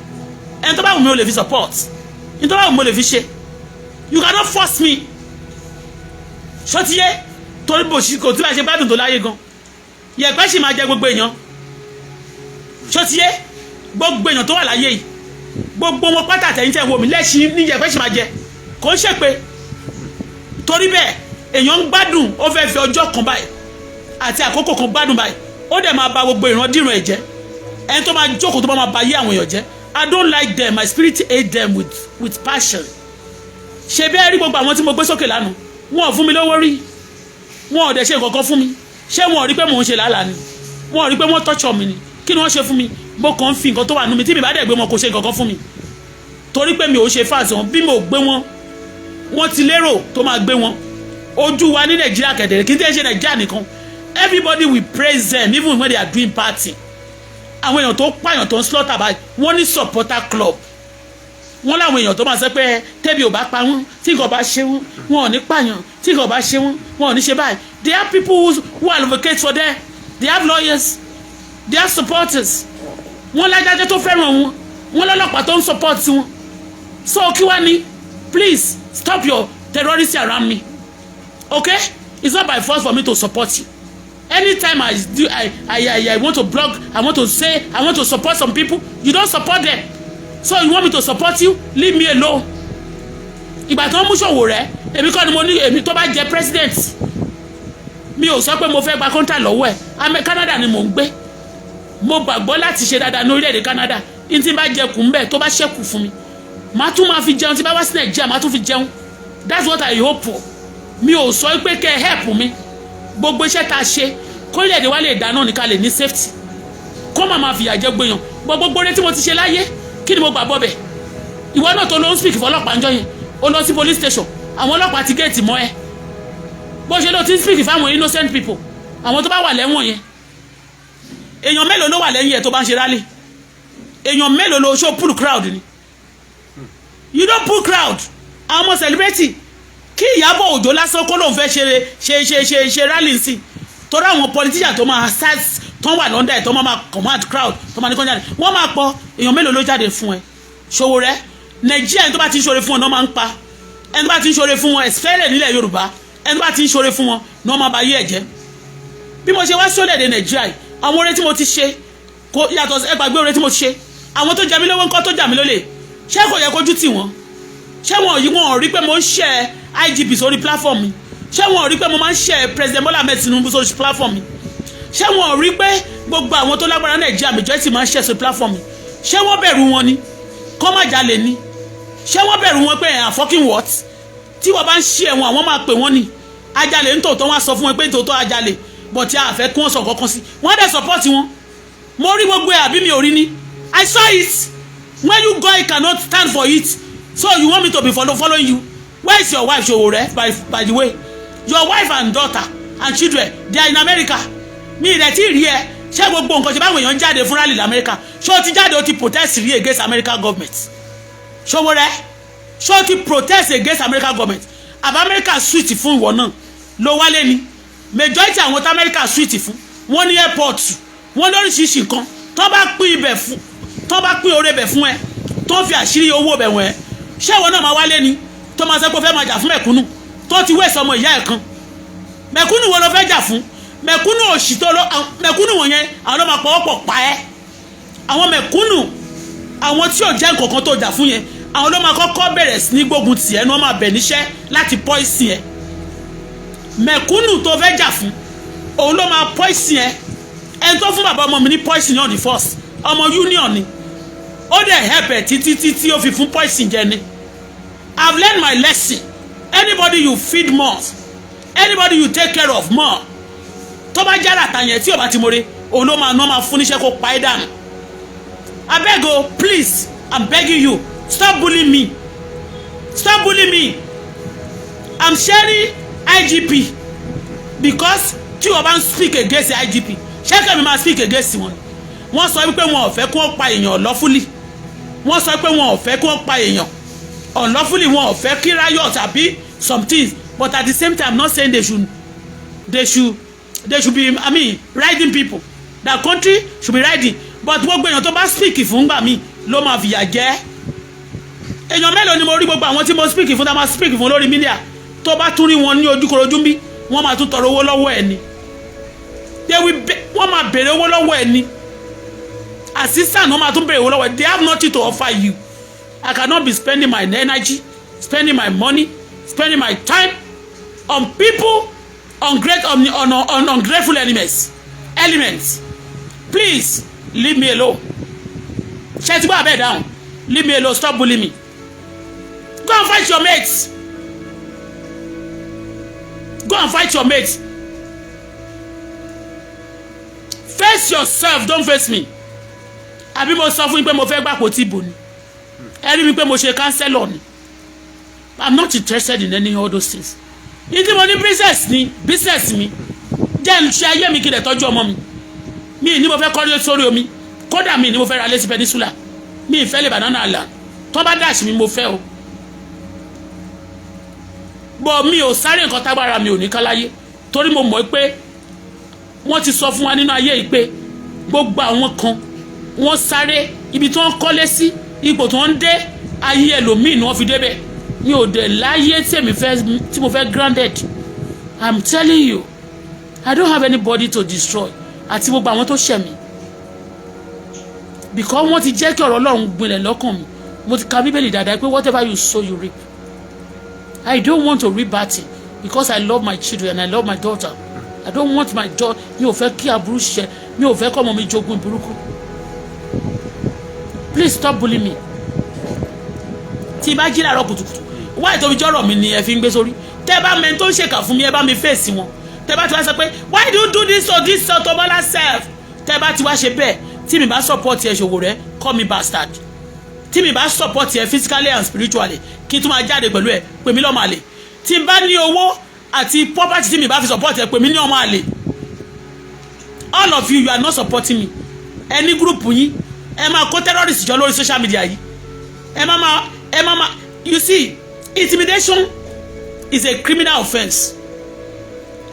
ẹni tó bá wù mí mo lè fi support, ẹni tó bá wù mí mo lè fi ṣe. You cannot force me. Ṣọtiyé? Torí bò sí kò tí bá ṣe gbádùn tó láyé gan, yẹ̀pẹ̀ sì máa jẹ gbogbo èèyàn. Ṣọtiyé? Gbogbo èèyàn tó wà láyé yìí, gbogbo wọn pátá, àtẹ̀yìn tẹ̀ wò mí lẹ́sìn ní yẹ̀pẹ̀ sì máa jẹ. Kò ń ṣèpè. Torí bẹ́ẹ̀, èèyàn ń gbádùn, ó fẹ́ fi ọjọ́ kan báyìí àti àkókò kan gbádùn báyìí, ó dẹ̀ máa ba gbogbo ìrandíran ẹ̀ jẹ́. Ẹni tó máa jókòó, tó bá máa ba ayé àwọn èèyàn jẹ́, I don't like them. My spirit hate them with passion. Ṣe bẹ́ẹ̀ rí gbogbo àwọn tí mo gbé sókè lánàá, wọn ò fún mi lówó rí, wọn ò dẹ̀ ṣe nǹkan kan fún mi. Ṣé wọn ò rí pé mò ń ṣe làálàá ni? Wọn ò rí pé wọ́n tọ́jọ́ mi ni? Kí ni wọ́n ṣe fún mi? Mo kàn ń fi nǹkan tó wà nú mi. Tí mi bá dẹ̀ gbé wọn, kò ṣe nǹkan kan fún mi, torí pé mi ò ṣe fans wọn. Bí mo gbé wọn, wọ́n ti lérò tó máa gbé wọn. Ojú wa ní Nàìjíríà kẹ̀dẹ̀rẹ̀, kí n tẹ́ ṣe Nàìjíríà nìkan, everybody will praise them even when they are doing party. Àwọn èèyàn tó pààyàn, tó ń slaughter báyìí, wọ́n ní supporter club. Wọ́n láwọn èèyàn tó máa sọ pé tẹ́bi ò bá pa wọ́n, tí nǹkan bá ṣe wọ́n, wọn ò ní pààyàn, tí nǹkan bá ṣe wọ́n, wọn ò ní ṣe báyìí. They have people who advocate for them. They have lawyers, they have supporters. Wọ́n lájájẹ́ tó fẹ́ràn wọn, wọ́n lọ́lọ́pàá tó ń support wọn. So kí wá ní? Please stop your terrorism around me, okay? It's not by force for me to support you. Anytime I do, I want to blog, I want to say I want to support some people, you don't support them. So you want me to support you? Leave me alone. Ìgbà tí wọ́n mú Sowore, èmi kọ́ ni mo ní. Èmi tó bá jẹ president, mi ò sọ pé mo fẹ́ gba contract lọ́wọ́ ẹ̀. Canada ni mò ń gbé. Mo gbàgbọ́ láti ṣe dáadáa ní orílẹ̀-èdè Canada. Ní tí n bá jẹ kù ń bẹ̀, tó bá ṣẹ́kù fún mi, màá tún máa fi jẹun. Tí bá wá sí Nàìjíríà, màá tún fi jẹun. That's what I hope for. Mi ò sọ pé kẹ́ ẹ help mi. Gbogbo iṣẹ́ tá a ṣe kórílẹ̀-èdè wa lè dáná ní ká lè ní safety, kó má máa fìyà jẹ gbéyàn. Gbogbo oore tí mo ti ṣe láyé, kí ni mo gbà bọ́ bẹ̀? Ìwọ náà tó ló ń speak fọlọ́pàá ńjọ́ yẹn, ó lọ sí police station, àwọn ọlọ́pàá ti géètì mọ́ ẹ. Bó ṣe ló ti ń speak fáwọn innocent people, àwọn tó bá wà lẹ́wọ̀n yẹn, èèyàn mélòó ló wà lẹ́yìn ẹ̀ tó bá ń ṣe rally? Èèyàn mélòó ló ṣó pull crowd ni? You don't pull crowd. Àwọn ọmọ celebrity, kí Ìyábọ̀ Òjó lásán kó lóun fẹ́ ṣe ṣe ṣe ṣe ṣe rally sí, torí àwọn politician tó máa size tó wà lọ́ndà ẹ̀, tó máa command crowd, tó máa ní kó jáde, wọ́n máa pọ̀. Èèyàn mélòó ló jáde fún ẹ, Sowore? Nàìjíríà, ẹni tó bá ti ń ṣoore fún wọn náà máa ń pa. Ẹni tó bá ti ń ṣoore fún wọn, especially nílẹ̀ Yorùbá, ẹni tó bá ti ń ṣoore fún wọn ní wọ́n máa ba yé ẹ̀ jẹ́. Bí mo ṣe wá sólẹ̀-èdè Nàìjíríà yìí, àwọn oore tí mo ti ṣe kò yàtọ̀. Ẹ gbàgbé oore tí mo ti ṣe. Àwọn tó jẹ mí lówó ńkọ́, tó jà mí lólè? Ṣé kò yẹ kójú tì wọ́n? Ṣé wọn yìí, wọn ò rí pé mo ń ṣe IGP sórí platform mi? Ṣé wọn ò rí pé mo máa ń ṣe President Bola Ahmed Tinubu sórí platform mi? Ṣé wọn ò rí pé gbogbo àwọn tó lágbára Nàìjíríà, majority máa ń ṣe sórí platform mi? Ṣé wọ́n bẹ̀rù wọn ni kọ́ má jalè ni? Ṣé wọ́n bẹ̀rù wọn pé ẹ̀ fucking what? Tí wọ́n bá ń ṣe ẹ̀wọ̀n, àwọn máa pè wọ́n ni ajalè nítòótọ́. Wọ́n á sọ fún wọn pé nítòótọ́ ajalè, but tí a fẹ́ kí wọ́n sọ kankan sí, wọ́n dẹ̀ support wọn. Mo rí gbogbo ẹ̀, àbí mi ò rí ni? I saw it. When you go, you cannot stand for it. So you want me to be following you? Where is your wife, Sowore? By the way, your wife and daughter and children, they are in America. Mi ìrẹ̀ tí rí ẹ. Ṣé gbogbo nǹkan ṣe báwọn èèyàn jáde fún rally lamẹ́ríkà, ṣé o ti jáde, o ti protest rí against American government? Sowore, ṣé o ti protest against American government? Àbí America sweet fún ìwọ náà ló wálé ni? Majority àwọn tí America sweet fún, wọ́n ní airport, wọ́n lóríṣiríṣi nǹkan. Tó bá pín ibẹ̀ fún, tó bá pín oore bẹ̀ fún ẹ, tó fi àṣírí owó bẹ̀ wọ̀n ẹ, ṣé ìwọ náà máa wálé ni, tó máa sọ pé ó fẹ́ máa jà fún mẹ̀kúnnù, tó ti wẹ̀sọ̀ ọmọ ìyá ẹ̀ kan? Mẹ̀kúnnù wo ló fẹ́ jà fún? Mẹ̀kúnnù òṣì tó lọ, mẹ̀kúnnù wọ̀nyẹn, àwọn ló máa pọwọ́pọ̀ pa ẹ́. Àwọn mẹ̀kúnnù, àwọn tí ò jẹ́ nǹkan kan tó jà fún yẹn, Àwọn ló máa kọ́kọ́ bẹ̀rẹ̀ sí ní gbógun tì ẹ́ ní wọ́n máa bẹ̀ níṣẹ́ láti poison ẹ̀. Mẹ̀kúnnù tó fẹ́ jà fún, òun ló máa poison ẹ̀. Ẹni tó fún bàbá ọmọ mi ní poison on the first, ọmọ union ni. Ó dẹ̀ help ẹ̀ títí títí, ó fi fún poison jẹ ni. I've learned my lesson. Anybody you feed more, anybody you take care of more, tó bá jára àtàyàn tí ò bá ti more, òun ló máa ná máa fún níṣẹ́ kó pa ẹ́ dànù. Abeg o, please, I'm begging you, stop bullying me, stop bullying me. I'm sharing IGP because tí wọ́n bá ń speak against IGP, ṣé kẹ́mi máa speak against wọn? Wọ́n sọ wípé wọn ò fẹ́ kí wọ́n pa èèyàn lawfully. Wọ́n sọ pé wọn ò fẹ́ kí wọ́n pa èèyàn unlawfully. Wọn ò fẹ́ kí riot àbí some things, but at the same time, not saying they should be, I mean, riding people. The country should be riding, but gbogbo èèyàn tó bá speak fún gbà mí ló máa fìyà jẹ. Èèyàn mélòó ni mo rí? Gbogbo àwọn tí mo speak fún, tá máa speak fún lórí media, tó bá tún rí wọn ní ojúkorojú ń bí, wọ́n máa tún tọrọ owó lọ́wọ́ ẹ̀ ni. They will be, wọ́n máa béèrè owó lọ́wọ́ ẹ̀ ni. Assistant, wọ́n máa tún béèrè owó lọ́wọ́ ẹ̀. They have nothing to offer you. I cannot be spending my energy, spending my money, spending my time on people ungrat on ungrateful elements. Please leave me alone. Ṣé ti gbọ́ abẹ́ down? Leave me alone. Stop bullying me. Go and fight your mates. Go and fight your mates. Face yourself, don't face me. Àbí mo sọ fún yín pé mo fẹ́ gbàpò tí ìbò ni? Ẹ rí mi pé mo ṣe councillor ni. I'm not interested in any of those things. Ní tí mo ní business ni business mi jẹ́ ń ṣe ayé mi, kí lè tọ́jú ọmọ mi. Mi ní mo fẹ́ kọ́lé sórí omi, kódà mi ní mo fẹ́ ra lé sí peninsula. Mi ì fẹ́ lè banana island. Tó bá dash mi, mo fẹ́ o, bọ́ mi ò sáré nǹkan tágbára mi ò ní káláyé, torí mo mọ̀ pé wọ́n ti sọ fún wa nínú ayé yìí pé gbogbo àwọn kan wọ́n sáré ibi tí wọ́n kọ́lé sí, ipò tí wọ́n ń dé, ayé ẹlòmíì ni wọ́n fi débẹ̀. Mi ò dẹ̀ láyé tí èmi fẹ́, tí mo fẹ́ grounded. I'm telling you, I don't have anybody to destroy àti gbogbo àwọn tó ṣẹ̀ mí, because wọ́n ti jẹ́ kí ọ̀rọ̀ Ọlọ́run gbilẹ̀ lọ́kàn mi. Mo ti ka Bíbélì dáadáa pé whatever you sow, you reap. I don't want to reap bad thing because I love my children and I love my daughter. I don't want my daughter, mi ò fẹ́ kí aburú ṣẹ, mi ò fẹ́ kọ́ ọmọ mi jogún burúkú. Please stop bullying me. Tí n bá jí láàárọ̀ kùtùkùtù, wáyé tó fi jọ́rọ̀ mi ni ẹ fi ń gbé sórí. Tẹ́ bá mẹ́ni tó ń ṣèkà fún mi, ẹ bá mi fèsì wọn. Tẹ́ bá ti wá sọ pé, "Why do you do this or this or Auto Bola self?" Tẹ́ bá ti wá ṣe bẹ́ẹ̀, tí mi bá support ẹ, ṣòwò rẹ, call me bastard. Tí mi bá support ẹ physically and spiritually, kí n tún máa jáde pẹ̀lú ẹ, pè mí lọ́mọ àlè. Tí n bá ní owó àti property, tí mi bá fi support ẹ, pè mí ní ọmọ àlè. All of you, you are not supporting me. Ẹ ní group yín, ẹ máa kó terrorist jọ lórí social media yìí. Ẹ má má, you see, intimidation is a criminal offence.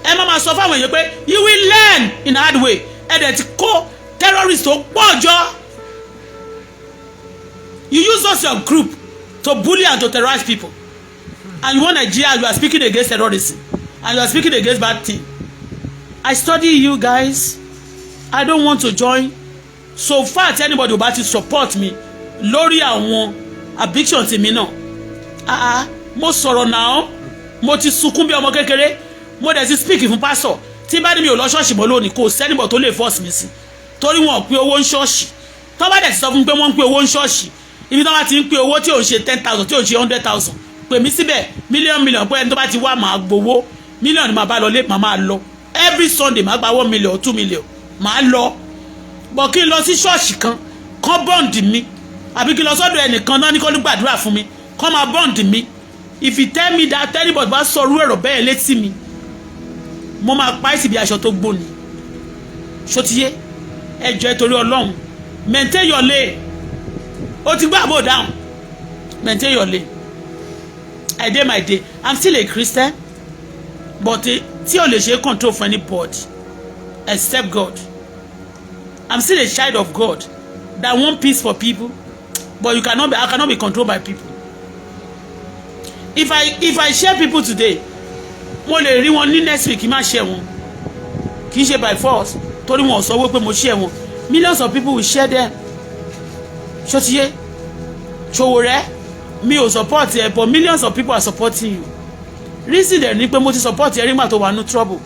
Ẹ má máa sọ fáwọn èèyàn pé you will learn in a hard way. Ẹ dẹ̀ ti kó terrorist tó pọ̀ jọ. You use us, your group, to bully and to terrorize people, and you want Nigeria. You are speaking against terrorism and you are speaking against bad thing. I study you guys. I don't want to join. So far tí anybody ò bá ti support mi lórí àwọn addiction tèmi náà, ah ah, mo sọ̀rọ̀ náà, mo ti sunkún bí ọmọ kékeré, mo dẹ̀ ti speak fún pásọ̀. Tí bá ní mi ò lọ ṣọ́ọ̀ṣì mọ́ lónìí, kò sẹ́nìbọ̀ tó lè force mi sí, torí wọn ò pín owó ń ṣọ́ọ̀ṣì. Tó bá dẹ̀ ti sọ fún mi pé wọ́n ń pín owó ń ṣọ́ọ̀ṣì, ibi tó bá ti ń pín owó tí ò ń ṣe 10,000, tí ò ń ṣe 100,000, pè mí síbẹ̀. Mílíọ̀nù mílíọ̀nù pé ẹni tó bá ti wá máa gbowó mílíọ̀nù, máa bá lọ lé, máa máa lọ. Every Sunday, máa gba 1 million, 2 million, máa lọ. Bọ̀ kí n lọ sí ṣọ́ọ̀ṣì kan kán bond mi, àbí kí n lọ sọ́dọ̀ ẹnìkan náà ní kó ní gbàdúrà fún mi, kán máa bond mi, if you tell me that, anybody bá sọ irú ẹ̀rọ bẹ́ẹ̀ létí mi, mo máa pa ẹ́ síbi aṣọ tó gbóni. Ṣótiyé? Ẹ jọ̀ọ́, torí Ọlọ́run, maintain your lane. O ti gbọ́ àbò down. Maintain your lane. I dey my day. I'm still a Christian, but tí o lè ṣe control for anybody except God. I'm still a child of God that want peace for people, but you cannot be I cannot be controlled by people. If I share people today, mo lè rí wọn ní next week, má share wọn. Kì í ṣe by force, torí wọn ò sọ wípé mo share wọn. Millions of people will share them. Ṣótiyé? Ṣòwò rẹ, Mi ò support ẹ, but millions of people are supporting you. Reason dẹ̀ ni pé mo ti support ẹ nígbà tó wà ní trouble.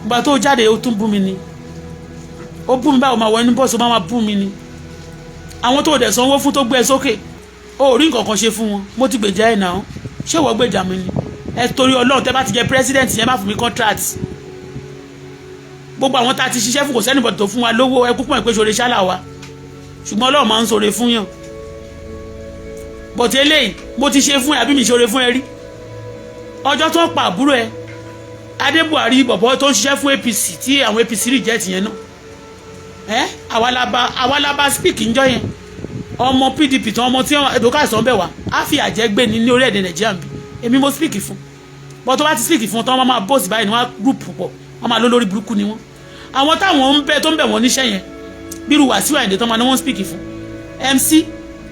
Ìgbà tó jáde, ó tún bú mi ni. Ó bú mi báwo? Máa wọ inú bọ́ọ̀sì, ó máa bú mi ni. Àwọn tó dẹ̀ sanwó fún, tó gbé ẹ sókè, ó rí nǹkan kan ṣe fún wọn. Mo ti gbèjà ẹ̀ náà. Ṣé ìwọ gbèjà mi ni? Ẹ torí Ọlọ́run, tẹ́ bá ti jẹ president yẹn, má fún mi contract. Gbogbo àwọn tá a ti ṣiṣẹ́ fún, kò sẹ́ni bọ̀dọ̀ tó fún wa lówó. Ẹ kúkú mọ̀ pé ṣoore ṣálà wa, ṣùgbọ́n Ọlọ́run máa ń ṣoore fún yàn. But eléyìí, mo ti ṣe fún ẹ, àbí mi ṣoore fún ẹ rí? Ọjọ́ tó pa àbúrò ẹ, Adé Buhari, bọ̀bọ̀ tó ń ṣiṣẹ́ fún APC, tí àwọn APC reject yẹn náà, ẹ àwa la bá speak ńjọ́ yẹn. Ọmọ PDP tí ọmọ tí èdòkà sọ ń bẹ̀ wá á fi àjẹ́ gbé ní orílẹ̀-èdè Nàìjíríà bí. Èmi mo speak fún. Bọ́ tó bá ti speak fún, tó wọ́n máa bọ́ọ̀sì báyìí ni wọ́n á group pọ̀, wọ́n máa lọ lórí burúkú ni wọ́n. Àwọn táwọn ń bẹ tó ń bẹ̀ wọ́n níṣẹ́ yẹn, bírú Wàsíù Àyìndé tó máa ní wọ́n speak fún MC.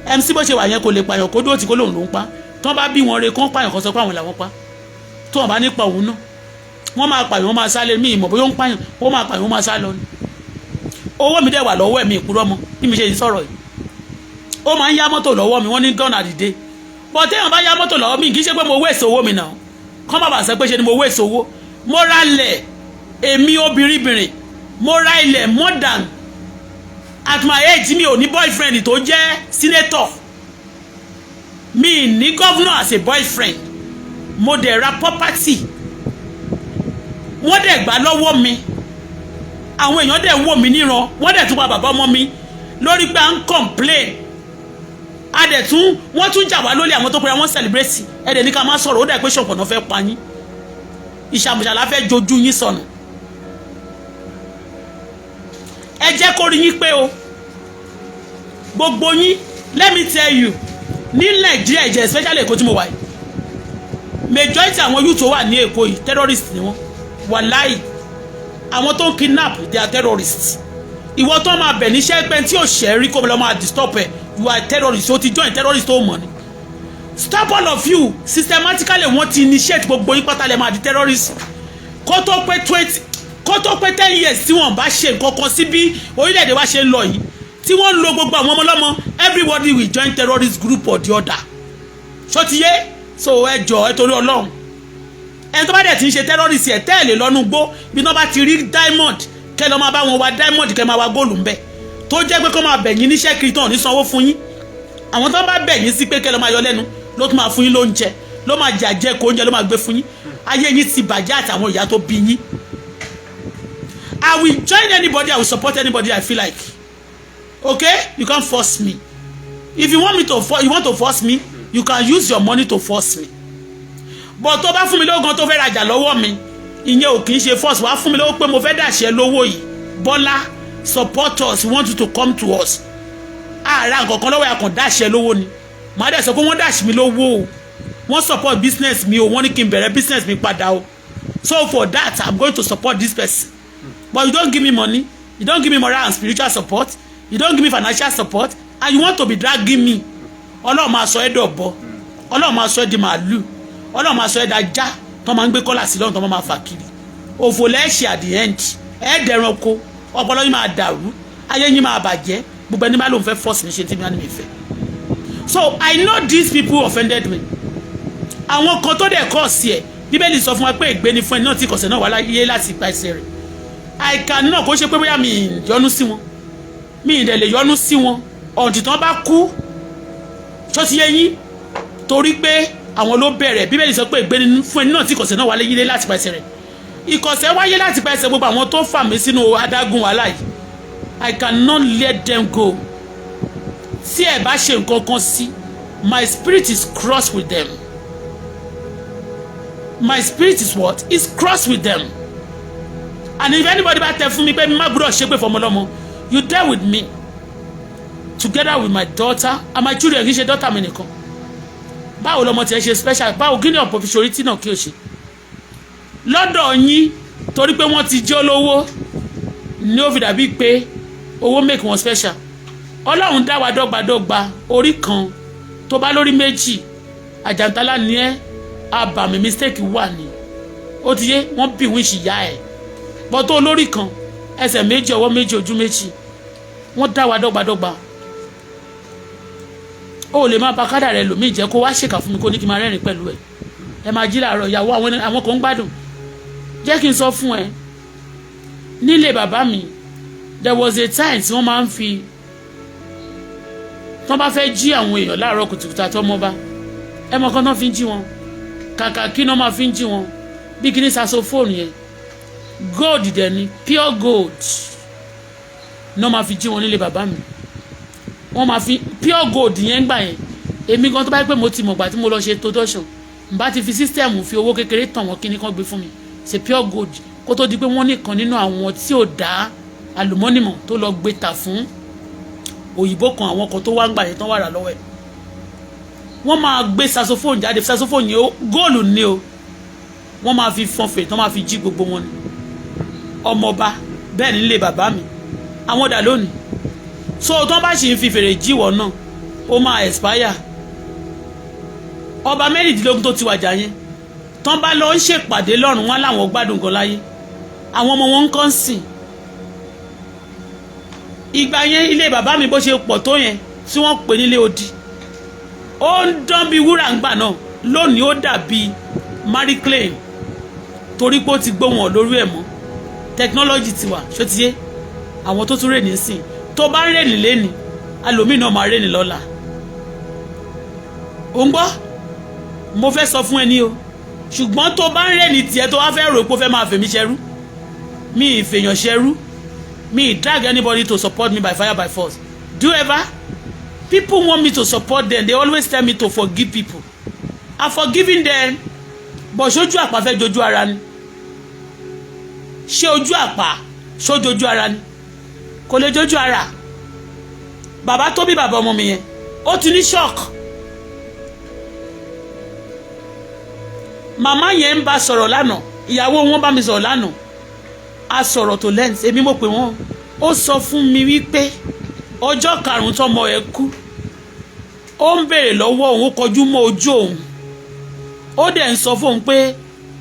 MC bó ṣe wà yẹn, kò lè pààyàn kó dúró tí kò lóun ló ń pa. Tó bá bí wọn re kó ń pààyàn, kan sọ pé àwọn làwọn pa. Tó wọn bá nípa òun náà, wọ́n máa pààyàn, wọ́n máa sálé. Mí ìmọ̀ bóyá ó ń pààyàn, wọ́n máa pààyàn, wọ́n máa sá lọ ni. Owó mi dẹ̀ wà lọ́wọ́ ẹ̀mí ìkúrọ́ mọ́ bí mi ṣe ń sọ̀rọ̀ yìí. Ó máa ń yá mọ́tò lọ́wọ́ mi. Wọ́n ní gone are the day, but téèyàn bá yá mọ́tò lọ́wọ́ mi, kì í ṣe pé mo waste owó mi náà. Kọ́ má bàa sọ pé ṣe ni mo waste owó. Mo ra lẹ̀, èmi obìnrin, mo ra ilẹ̀ more than. At my age, mi ò ní boyfriend tó jẹ́ senator, mi ní governor as a boyfriend. Mo dẹ̀ ra property, wọ́n dẹ̀ gbà lọ́wọ́ mi. Àwọn èèyàn dẹ̀ wò mí níran, wọ́n dẹ̀ tún pa bàbá ọmọ mi lórí pé à ń complain. A dẹ̀ tún, wọ́n tún jà wá lólè. Àwọn tó pera wọ́n celebrate, ẹ̀ dẹ̀ ní ká má sọ̀rọ̀. Ó dẹ̀ pé ṣọ̀pọ̀nà fẹ́ pa yín, ìṣàmùṣàlá fẹ́ jojú yín sọnù. Ẹ jẹ́ kó rí yín pé o, gbogbo yín. Let me tell you, ní Nàìjíríà ìjẹ́, especially Èkó tí mo wà yìí, majority àwọn youth tó wà ní Èkó yìí, terrorist ni wọ́n. Wàláì, àwọn tó ń kidnap, they are terrorists. Ìwọ tó máa bẹ̀ níṣẹ́ pé tí ò ṣẹ́ rí, kó lọ́ máa disturb ẹ̀, you are terrorist. O ti join terrorist tó mọ̀ ni. Stop, all of you. Systematically, wọ́n ti initiate gbogbo yín pátá lẹ́ máa di terrorist. Kó tó pé 20, kó tó pé 10 years, tí wọ́n bá ṣe nǹkan kan sí bí orílẹ̀-èdè wa ṣe ń lọ yìí, tí wọ́n ń lo gbogbo àwọn ọmọ ọlọ́mọ, everybody will join terrorist group or the other. Ṣó ti yé? So ẹ jọ, ẹ torí Ọlọ́run, ẹni tó bá dẹ̀ ti ń ṣe terrorist, ẹ̀ tẹ́ẹ̀lé lọ́nu gbó bí wọ́n bá ti rí diamond, kẹ́ lọ́ máa bá wọn wa diamond, kẹ́ máa wa góòlù ńbẹ̀, tó jẹ́ pé kó máa bẹ̀ yín níṣẹ́ kiri tán ní sanwó fún yín. Àwọn tó bá bẹ̀ yín sí pé kẹ́ lọ́ máa yọ lẹ́nu, ló tún máa fún yín lóúnjẹ, ló máa jàjẹ́ kó oúnjẹ ló máa gbé fún yín. Ayé yín ti bàjẹ́ àtàwọn ìyá tó bí yín. I will join anybody, I will support anybody I feel like. Okay, you can't force me. If you want me to you want to force me, you can use your money to force me. But tó bá fún mi lówó gan, tó fẹ́ rajà lọ́wọ́ mi, ìyẹn ò kì í ṣe force. Wàá fún mi lówó pé mo fẹ́ dàṣẹ lówó yìí, Bọ́lá, support us, we want you to come to us. Ààrẹ nǹkan kan lọ́wọ́ yà kàn dàṣẹ lówó ni. Màá dẹ̀ sọ pé wọ́n dàṣ mi lówó o, wọ́n support business mi o, wọ́n ní kí n bẹ̀rẹ̀ business mi padà o. So for that, I'm going to support this person. But you don't give me money, you don't give me moral and spiritual support, you don't give me financial support, and you want to be dragging me. Ọlọ́run máa sọ ẹ́ dọ̀bọ, Ọlọ́run máa sọ ẹ́ di màálù, Ọlọ́run máa sọ ẹ́ dájá tó máa ń gbé kọ́là sí lọ́run, tó máa fà kiri. Òfò lẹ́ẹ̀ṣẹ̀. At the end, ẹ̀ dẹ̀ranko, ọpọlọ yín máa dàrú, ayé yín máa bàjẹ́. Gbogbo ẹni bá lóun fẹ́ force mi ṣe tí mi á ní mi fẹ́. So I know these people offended me. Àwọn kan tó dẹ̀ kọ́ sí ẹ̀, Bíbélì sọ fún wa pé ègbé ni fún ẹni náà tí ìkọ̀sẹ̀ náà wà láyé láti ipa ẹsẹ̀ rẹ̀. I cannot, kó ṣe pé bóyá mi ì yọnu sí wọn, mi ì dẹ̀ lè yọnu sí wọn ọ̀ǹtì tán bá kú. Ṣó ti yé yín? Torí pé àwọn ló bẹ̀rẹ̀. Bíbélì sọ pé ègbé ni fún ẹni náà tí ìkọ̀sẹ̀ náà wà láyé láti ipa ẹsẹ̀ rẹ̀. Ìkọ̀sẹ̀ wáyé láti ipa ẹsẹ̀ gbogbo àwọn tó fà mí sínú adágún wàhálà yìí. I cannot let them go. Tí ẹ bá ṣe nǹkan kan sí, my spirit is cross with them. My spirit is what? Is cross with them. And if anybody bá tẹ fún mi pé mi má gbọ́dọ̀ ṣépè fọmọlọ́mọ, you deal with me together with my daughter and my children. Kì í ṣe daughter mi nìkan. Báwo lọmọ tiẹ̀ ṣe special? Báwo kí ni ọ̀pọ̀ fi ṣorí tí náà kí o ṣe lọ́dọ̀ yín? Torí pé wọ́n ti jẹ́ olówó ní ó fi dàbí pé owó make wọn special. Ọlọ́run dá wa dọ́gbadọ́gba. Orí kan, tó bá lórí méjì, àjàntálá ni ẹ́. Abàmì mistake wà ní, ó ti yé. Wọ́n bí wọ́n ìṣìyà ẹ̀ bọ́tọ̀ olórí kan, ẹsẹ̀ méjì, ọwọ́ méjì, ojú méjì, wọ́n dá wa dọ́gbadọ́gba. Ó lè má ba kádà rẹ lòmíì jẹ́, kó wá ṣèkà fún mi, kó ní kí n máa rẹ́rìn pẹ̀lú ẹ̀. Ẹ máa jí làárọ̀ ìyàwó àwọn kan ń gbádùn. Jẹ́ kí n sọ fún ẹ, nílé bàbá mi, there was a time tí wọ́n máa ń fi, tí wọ́n bá fẹ́ jí àwọn èèyàn láàárọ̀ kùtùkùtù àtọmọba, ẹ mọ̀ kan tán fi ń jí wọn. Kàkà kí náà máa fi ń jí wọn, bí kí ní saxophone yẹn, gold dẹ̀ ni, pure gold náà máa fi jí wọn nílé bàbá mi. Wọ́n máa fi pure gold yẹn gbà yẹn. Èmi gan, tó bá yẹ pé mo ti mọ̀ gbà tí mo lọ ṣe introduction, n bá ti fi system fi owó kékeré tàn wọ́n, kíní kan gbé fún mi, ṣe pure gold, kó tó di pé wọ́n nìkan nínú àwọn tí ò dá àlùmọ́nì mọ̀ tó lọ gbé tà fún òyìnbó kan, àwọn kan tó wá ń gbà yẹn tán wà rà lọ́wọ́ ẹ̀. Wọ́n máa gbé saxophone jáde. Saxophone yẹn, góòlù ni o. Wọ́n máa fi fọn fèrè tán, máa fi jí gbogbo wọn ni. Ọmọọba bẹ́ẹ̀ nílé bàbá mi, àwọn dà lónìí. So tán bá sì ń fi fèrè jíwọ̀ náà, ó máa expire. Ọba 16 tó ti wàjà yẹn, tán bá lọ ń ṣèpàdé lọ́rùn, wọn láwọn gbádùn gan láyé. Àwọn ọmọ wọn ń kọ́ ń sìn. Ìgbà yẹn, ilé bàbá mi, bó ṣe pọ̀ tó yẹn tí wọ́n pè nílé odi, ó ń dán bí wúrà ńgbà náà. Lónìí, ó dàbí Marie Claire, torí pé ó ti gbóhùn lórí ẹ̀ mọ́. Technology ti wà, ṣó ti yé? Àwọn tó tún rè nísìn, tó bá ń rèní léni, alòmíì náà máa rèní lọ́la. Ò ń gbọ́, mo fẹ́ sọ fún ẹ ní o. Ṣùgbọ́n tó bá ń rèní tiẹ̀, tó wá fẹ́ rò pé ó fẹ́ máa fèmí ṣẹrú, mi ì fèèyàn ṣẹrú. Mi ì drag anybody to support me by fire by force. Do you ever people want me to support them, they always tell me to forgive people. I forgiving them, but ṣojú àpá fẹ́ jojú ara ni? Ṣé ojú àpá ṣójojú ara ni? Kò lè jojú ara. Bàbá tó bí bàbá ọmọ mi yẹn, ó ti ní shock. Màmá yẹn ń bá sọ̀rọ̀ lánàá, ìyàwó wọn bá mi sọ̀rọ̀ lánàá. A sọ̀rọ̀ tó lẹ́ǹtì, èmi mo pè wọ́n. Ó sọ fún mi wípé ọjọ́ karùn-ún tọmọ ẹ̀ kú, ó ń béèrè lọ́wọ́ òun, ó kọjú mọ́ ojú òun, ó dẹ̀ ń sọ fóun pé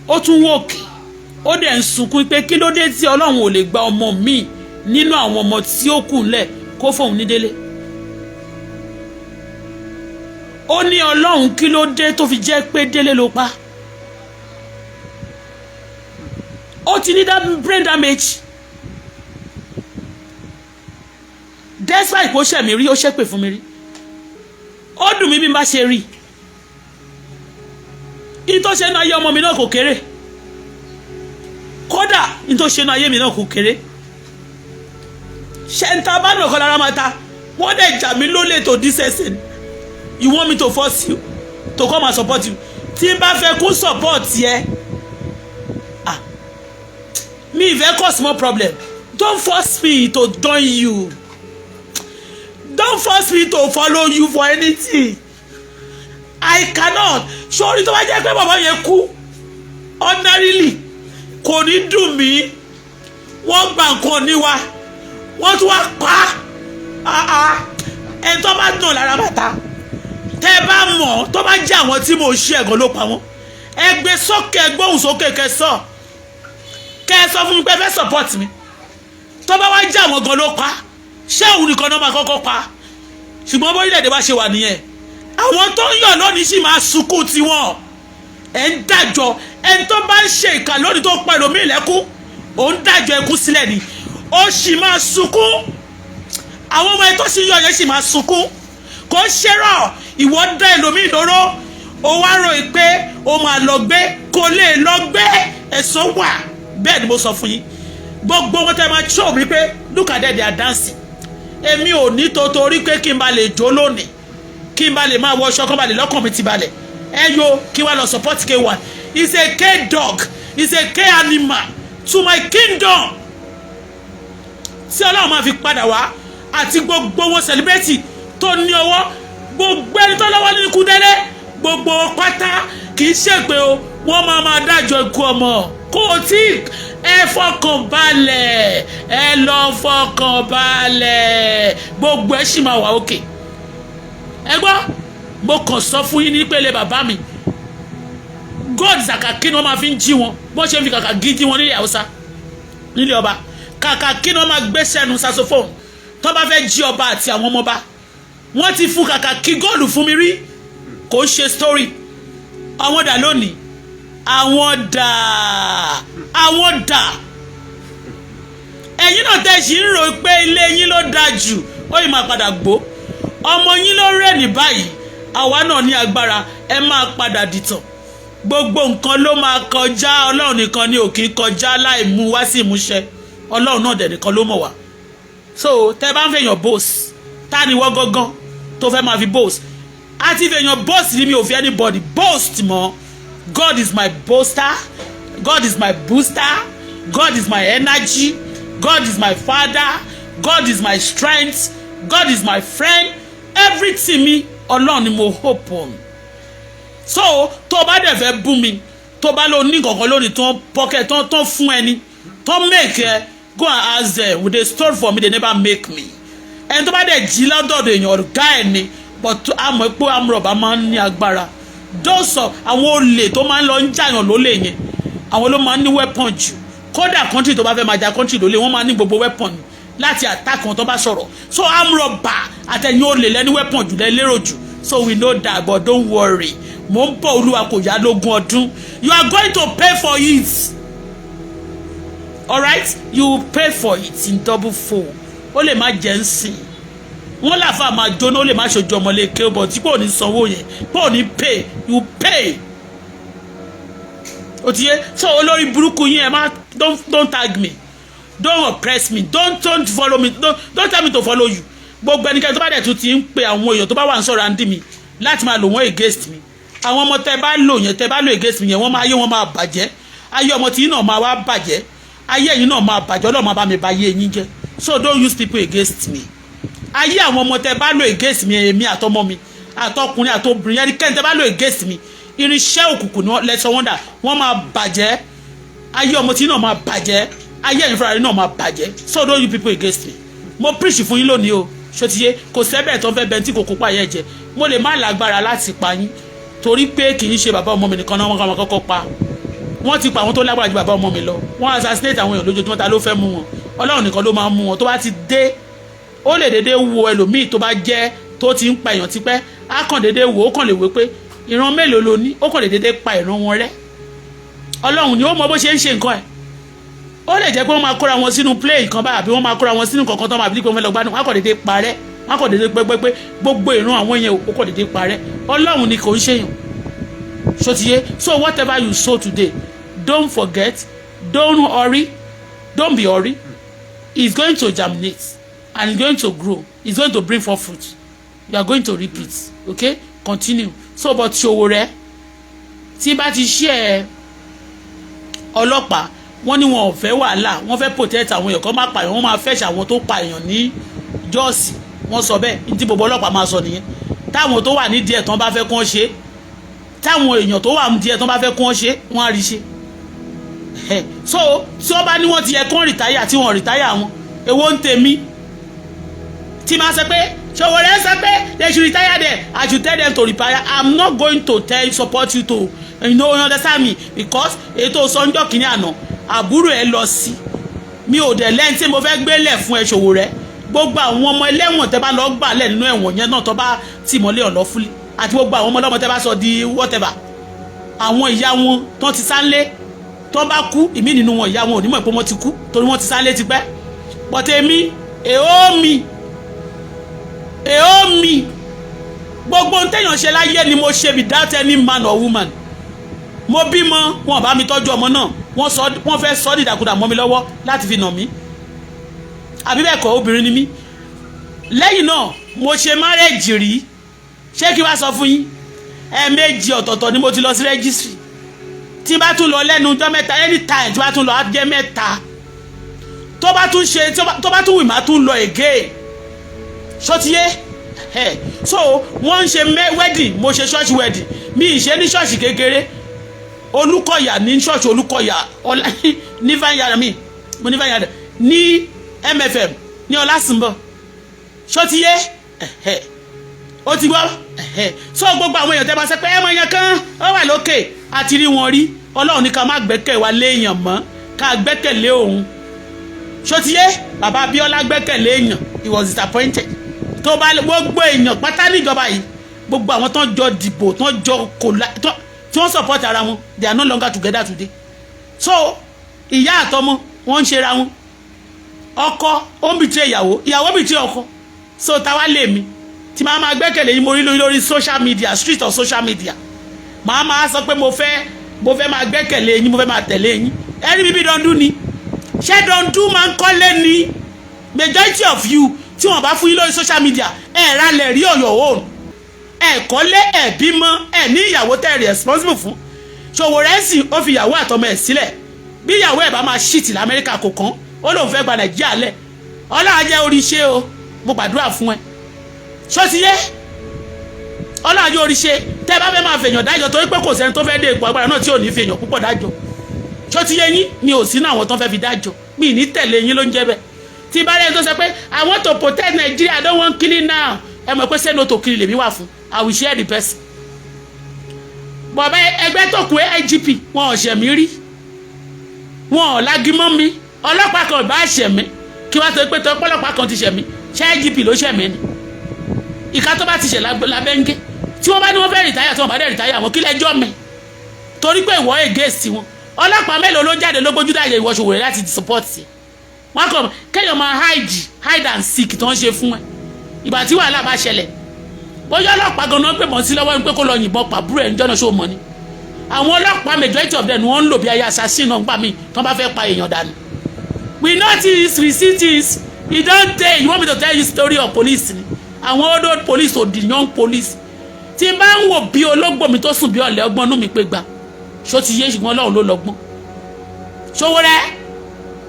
ó tún wòkè, ó dẹ̀ ń sunkún pé kí ló dé tí Ọlọ́run ò lè gba ọmọ míì nínú àwọn ọmọ tí ó kù ńlẹ̀ kó fóun ní délé. Ó ní, Ọlọ́run, kí ló dé tó fi jẹ́ pé Délé ló pa? Ó ti ní brain damage, despite kó ṣẹ̀ mí rí, ó ṣépè fún mi rí. Ó dùn mí bí n bá ṣe rí i. Tó ṣe nu ayé ọmọ mi náà kò kéré. Kódà ní tó ṣe nu ayé mi náà kò kéré. Ṣe ń ta bá nà kọ́ lára máa ta. Wọ́n dẹ̀ jà mí lólè tó dísẹ̀sẹ̀. You want me to force you to come and support you? Tí n bá fẹ́ kó support yẹ, ah, mi ìfẹ́ cause more problem. Don't force me to join you. Don't force me to follow you for anything. I cannot. Sórí, tó bá jẹ́ pé bàbá yẹn kú ordinarily, kò ní dùn mí. Wọ́n gba nǹkan ní wa, wọ́n tún wá pa á. Ẹni tó bá dùn lára bàtà, tẹ́ ẹ bá mọ̀, tó bá jẹ́ àwọn tí mo ṣe ẹ̀gàn ló pa wọ́n, ẹ gbé sókè, gbóhùn sókè, kẹ́ sọ, kẹ́ ẹ sọ fún mi pé ẹ fẹ́ support mi. Tó bá wá jẹ́ àwọn gan ló pa, ṣé òun nìkan náà máa kọ́kọ́ pa? Ṣùgbọ́n bórílẹ̀-èdè bá ṣe wà nìyẹn, àwọn tó ń yọ̀ lónìí sì máa sunkún tiwọn. Ẹ̀ ń dájọ́ ẹni tó bá ń ṣe ìkà lónìí, tó pa ẹlòmíì lẹ́kún, ò ń dájọ́ ẹkún sílẹ̀ ni. Ó sì máa sunkún. Àwọn ọmọ ẹ tó sì yọ̀ yẹn sì máa sunkún. Kò ń ṣe rọ̀. Ìwọ dá ẹlòmíì lóró, ó wá rò pé ó máa lọ gbé, kò lè lọ gbé. Ẹ̀sán wà. Bẹ́ẹ̀ ni mo sọ fún yín. Gbogbo wọn tẹ́ máa show mi pé look at them, they are dancing. Èmi ò ní tó torí pé kí n ba lè jó lónìí, kí n ba lè máa wọṣọ, kí n ba lè lọ́kàn mi ti balẹ̀. Ẹ yo, kí wàá lọ support K1 is a K dog, is a K animal to my kingdom, tí Ọlọ́run máa fi padà wá, àti gbogbo wọn celebrate tó ní ọwọ́, gbogbo ẹni tó lọ́wọ́ nínú ikú Délé, gbogbo pátá. Kì í ṣèpè o, wọ́n máa dájọ́ ikú ọmọ. Kò tí ẹ fọkàn balẹ̀, ẹ lọ fọkàn balẹ̀, gbogbo ẹ sì máa wà òkè. Ẹ gbọ́, mo kàn sọ fún yín nípele bàbá mi, god kàkà kí ni wọ́n máa fi ń jí wọn, bó ṣe ń fi kàkà gí jí wọn nílẹ̀ Haúsá, nílé ọba. Kàkà kí ni wọ́n máa gbé sẹ́nu saxophone tó bá fẹ́ jí ọba àti àwọn ọmọọba. Wọ́n ti fún kàkà kí góòlù fún mi rí. Kò ń ṣe story. Àwọn dà lónìí? Àwọn dà? Àwọn dà? Ẹ̀yin náà tẹ̀ sí ń rò pé ilé yín ló dáa jù, ó yìí máa padà gbó. Ọmọ yín ló rẹ̀ ní báyìí. Àwa náà ní agbára. Ẹ máa padà dìtàn. Gbogbo nǹkan ló máa kọjá. Ọlọ́run nìkan ni ò kì í kọjá láì mú wá sí ìmúṣẹ. Ọlọ́run náà dẹ̀ nìkan ló mọ̀ wá. So tẹ́ bá ń fèèyàn boast, ta ni wọ́n gángan tó fẹ́ máa fi boast? Àti fèèyàn boast ni, mi ò fi anybody boast mọ́. God is my boaster. God is my booster. God is my energy. God is my father. God is my strength. God is my friend. Everything mi, Ọlọ́run ni mo hope on. So tó o bá dẹ̀ fẹ́ bú mi, tó o bá lọ ní kankan lónìí tó ń pocket tó ń fún ẹni tó ń make ẹ, go and ask them. With the story for me, they never make me. Ẹni tó bá dẹ̀ jí lọ́dọ̀dọ̀ èèyàn, ọ̀gá ẹ̀ ni. But àmọ́ pé amúrọ̀bà máa ń ní agbára. Dọ́sọ̀ àwọn olè tó máa ń lọ ń jàyàn lólè yẹn, àwọn ló máa ń ní weapon jù. Kódà country tó bá fẹ́ máa ja country lólè, wọ́n máa ní gbogbo weapon láti attack wọn tó bá sọ̀rọ̀. So amúrọ̀bà àtẹ̀yìn olè lẹ́ní weapon jù, lẹ́ lérò jù. So we know that, but don't worry, mò ń bọ̀. Olúwa kò yá lógún ọdún. You are going to pay for it, alright? You will pay for it in double fold. Ó lè má jẹ́ ń sìn wọ́n láfa máa jóná, ó lè má ṣojú ọmọlé ké bọ̀ tí kò ní sanwó yẹn, kò ní pay. You pay. Ó ti yé. So olórí burúkú yín, ẹ má, don't tag me, don't oppress me, don't follow me, don't tell me to follow you. Gbogbo ẹnikẹ́ni tó bá dẹ̀ tún ti ń pe àwọn èèyàn tó bá wà ń sọ̀rọ̀ àǹdí mi láti máa lò wọ́n against mi, àwọn ọmọ tẹ bá lò yẹn, tẹ bá lò against mi yẹn, wọ́n máa ayé wọn máa bàjẹ́. Ayé ọmọ tí yín náà máa wá bàjẹ́. Ayé ẹ̀yin náà máa bàjẹ́. Ọlọ́run máa bá mi ba ayé yín jẹ́. So don't use people against me. Ayé àwọn ọmọ tẹ bá lò against mi, èmi àtọmọ mi, àtọkùnrin àtobìnrin, ẹnikẹ́ni tẹ bá lò against mi, irinṣẹ́ òkùnkùn ni wọ́n lẹ́sọ̀ wọ́n dà, wọ́n máa bàjẹ́. Ayé ọmọ tí náà máa bàjẹ́. Ayé ẹ̀yin fúnra rẹ̀ náà máa bàjẹ́. So don't use people against me. Mo preach fún yín lónìí o. Ṣó ti yé? Kò sẹ́bẹ̀ tó ń fẹ́ bẹ́ẹ̀ tí kò kópa yẹn jẹ. Mo lè má lágbára láti pa yín, torí pé kì í ṣe bàbá ọmọ mi nìkan náà wọ́n kọ́ wọn kọ́kọ́ pa. Wọ́n ti pa àwọn tó lágbára ju bàbá ọmọ mi lọ. Wọ́n assassinate àwọn èèyàn lójoojúmọ́. Ta ló fẹ́ mú wọn? Ọlọ́run nìkan ló máa ń mú wọn. Tó bá ti dé, ó lè dédé wo ẹlòmíì tó bá jẹ́ tó ti ń pa èèyàn tipẹ́. Á kàn dédé wò ó, kàn lè wé pé ìran mélòó ló ní, ó kàn lè dédé pa ìran wọn rẹ́. Ọlọ́run ni ó mọ bó ṣe ń ṣe nǹkan ẹ̀. Ó lè jẹ́ pé wọ́n máa kóra wọn sínú plane kan báyìí, àbí wọ́n máa kóra wọn sínú kankan tó máa bí pé wọ́n fẹ́ lọ gbádùn, wọ́n á kàn dédé parẹ́. Wọ́n á kàn dédé pẹ́pẹ́pẹ́ gbogbo ìran àwọn yẹn, ó kàn dédé parẹ́. Ọlọ́run ni, kò ń ṣèyàn. Ṣó ti yé? So whatever you sow today, don't forget, don't hurry, don't be hurry. It's going to germinate and it's going to grow. It's going to bring forth fruit. You are going to reap it. Okay, continue. So but Sowore, tí bá ti ṣe ẹ ọlọ́pàá, wọ́n ní wọn ò fẹ́ wàhálà, wọ́n fẹ́ protect àwọn èèyàn kan má pààyàn, wọ́n máa fẹ́ṣẹ̀ àwọn tó pààyàn ní Jos. Wọ́n sọ bẹ́ẹ̀. Ní tí gbogbo ọlọ́pàá máa sọ nìyẹn. Táwọn tó wà nídìí ẹ̀ tán bá fẹ́ kán ṣe, táwọn èèyàn tó wà nídìí ẹ̀ tán bá fẹ́ kán ṣe, wọ́n á rí ṣe. So tí wọ́n bá ní wọ́n ti yẹ kán retire, tí wọ́n retire wọn, èwo ń tèmi tí máa sọ pé Sowore sọ pé they should retire there? I should tell them to retire. I'm not going to tell support you to, you understand me? Because ètò sọ́njọ́ kìíní àná, àbúrò ẹ lọ sí mi ò dẹ̀ lẹ́yìn tí mo fẹ́ gbélẹ̀ fún ẹ. Sowore, gbogbo àwọn ọmọ ẹlẹ́wọ̀n tẹ́ bá lọ gbà lẹ̀ nínú ẹ̀wọ̀n yẹn náà, tó bá tì mọ́lé ọ̀lọ́fúlì, àti gbogbo àwọn ọmọ ọlọ́mọ tẹ́ bá sọ di whatever, àwọn ìyá wọn tó ti sánlé, tó bá kú, ìmí nínú wọn, ìyá wọn ò ní mọ̀ pé wọ́n ti kú, torí wọ́n ti sánlé tipẹ́. But èmi, èó mi, èó mi, gbogbo ohun téèyàn ṣe láyé ni mo ṣe without any man or woman. Mo bímọ, wọn bá mi tọ́jú ọmọ náà. Wọ́n sọ, wọ́n fẹ́ sọ dídàkudà mọ́ mi lọ́wọ́ láti fi nà mí, àbí bẹ́ẹ̀ kọ́? Obìnrin ni mí. Lẹ́yìn náà, mo ṣe marriage rí. Ṣé kí wá sọ fún yín? Ẹ̀ẹ̀mejì ọ̀tọ̀ọ̀tọ̀ ni mo ti lọ sí registry. Tí bá tún lọ lẹ́nu ọjọ́ mẹ́ta, anytime tí bá tún lọ, á jẹ́ mẹ́ta. Tó bá tún ṣe, tó bá tún wì, má tún lọ again. Ṣó ti yé? So wọ́n ń ṣe wedding, mo ṣe church wedding. Mi ì ṣe ní ṣọ́ọ̀ṣì kékeré, Olúkọ̀yà, ní ṣọ́ọ̀ṣì Olúkọ̀yà ní Vineyard mi, mo ní Vineyard ní MFM ní Ọlásùnbọ̀. Ṣó ti yé? Ó ti gbọ́. So gbogbo àwọn èèyàn tẹ́ bá ṣe pé ẹ mọ èèyàn kan ó wà lókè, àti rí wọn rí. Ọlọ́run ní ká má gbẹ́kẹ̀ wá léèyàn mọ́, ká gbẹ́kẹ̀lé òun. Ṣó ti yé? Bàbá Abíọ́lá gbẹ́kẹ̀lé èèyàn, he was disappointed. Tó bá gbogbo èèyàn pátá níjọba yìí, gbogbo àwọn tó ń jọ dìbò, tó ń jọ kò tí wọ́n support ara wọn, they are no longer together today. So ìyá àtọmọ, wọ́n ń ṣera wọn. Ọkọ ó ń betray ìyàwó, ìyàwó betray ọkọ. So táwa lè mi tí màá máa gbẹ́kẹ̀lé yín? Mo rí lórí social media, street of social media, màá máa sọ pé mo fẹ́ máa gbẹ́kẹ̀lé yín, mo fẹ́ máa tẹ̀lé yín. Ẹni bíbí dọ́ndún ni. Ṣé dọ́ndún máa ń kọ́lé ni? Majority of you tí wọ́n bá fún yín lórí social media, ẹ̀ ra lẹ̀ rí on your own, ẹ̀ kọ́lé, ẹ̀ bímọ, ẹ̀ ní ìyàwó tẹ́ ẹ̀ responsible fún. Sowore sì ó fi ìyàwó àtọmọ ẹ̀ sílẹ̀. Bí ìyàwó ẹ̀ bá máa shit lamẹ́ríkà, kò kàn. Ó lóun fẹ́ gba Nàìjíríà lẹ̀. Ọlọ́run jẹ́ orí ṣe o. Mo gbàdúrà fún ẹ. Ṣó ti yé? Ọlọ́run jẹ́ orí ṣe. Tẹ́ ẹ bá fẹ́ máa fèèyàn dájọ́, torí pé kò sẹ́ni tó fẹ́ dé ipò agbára náà tí ò ní fèèyàn púpọ̀ dájọ́. Ṣó ti yé yín? Mi ò sínú àwọn tó fẹ́ fi dájọ́. Mi ní tẹ̀lé yín ló ń jẹ́ bẹ́ẹ̀. Tí bá rẹ̀ tó sọ pé, "I want to protect Nigeria, I don't want killing now," ẹ mọ̀ pé say no to killing lèmi wà fún. I will share the person. Bọ̀bá ẹgbẹ́ tó kù, IGP, wọn ò ṣẹ̀ mí rí, wọn ò lágímọ́ mi. Ọlọ́pàá kan ò bá ṣẹ̀ mí kí wọ́n tó pé tó ọlọ́pàá kan ti ṣẹ̀ mí. Ṣé IGP ló ṣẹ̀ mí ni? Ìka tó bá ti ṣẹ̀ lábẹ́ ń gé. Tí wọ́n bá ní wọ́n fẹ́ retire, tí wọ́n bá dẹ̀ retire wọn, kí lẹ́jọ́ mi? Torí pé ìwọ against wọn. Ọlọ́pàá mélòó ló jáde ló gbójú dáyé ìwọ Sowore láti support ẹ? Wọn kàn kéèyàn máa hide and seek tó ń ṣe fún ẹ. Ìgbà tí wàhálà bá ṣẹlẹ̀, bóyá ọlọ́pàá gan-an pè mọ́ sí lọ́wọ́ pé kó lọ yìnbọn pàbúrò ẹ̀ níjọ́ náà, ṣó mọ́ ni? Àwọn ọlọ́pàá, majority of them ni wọ́n ń lò bí ayé assassin náà gbà mí tí wọ́n bá fẹ́ pa èèyàn dànù. We notice, we see things. E don tey. You want me to tell you story of police ni? Àwọn old old police to the young police. Tí n bá ń wò bí ológbò mi tó sùn bí ọ̀lẹ́, ọgbọ́n inú mi pé gbà. Ṣó ti yé? Ṣùgbọ́n Ọlọ́run ló lọ́gbọ́n. Sowore,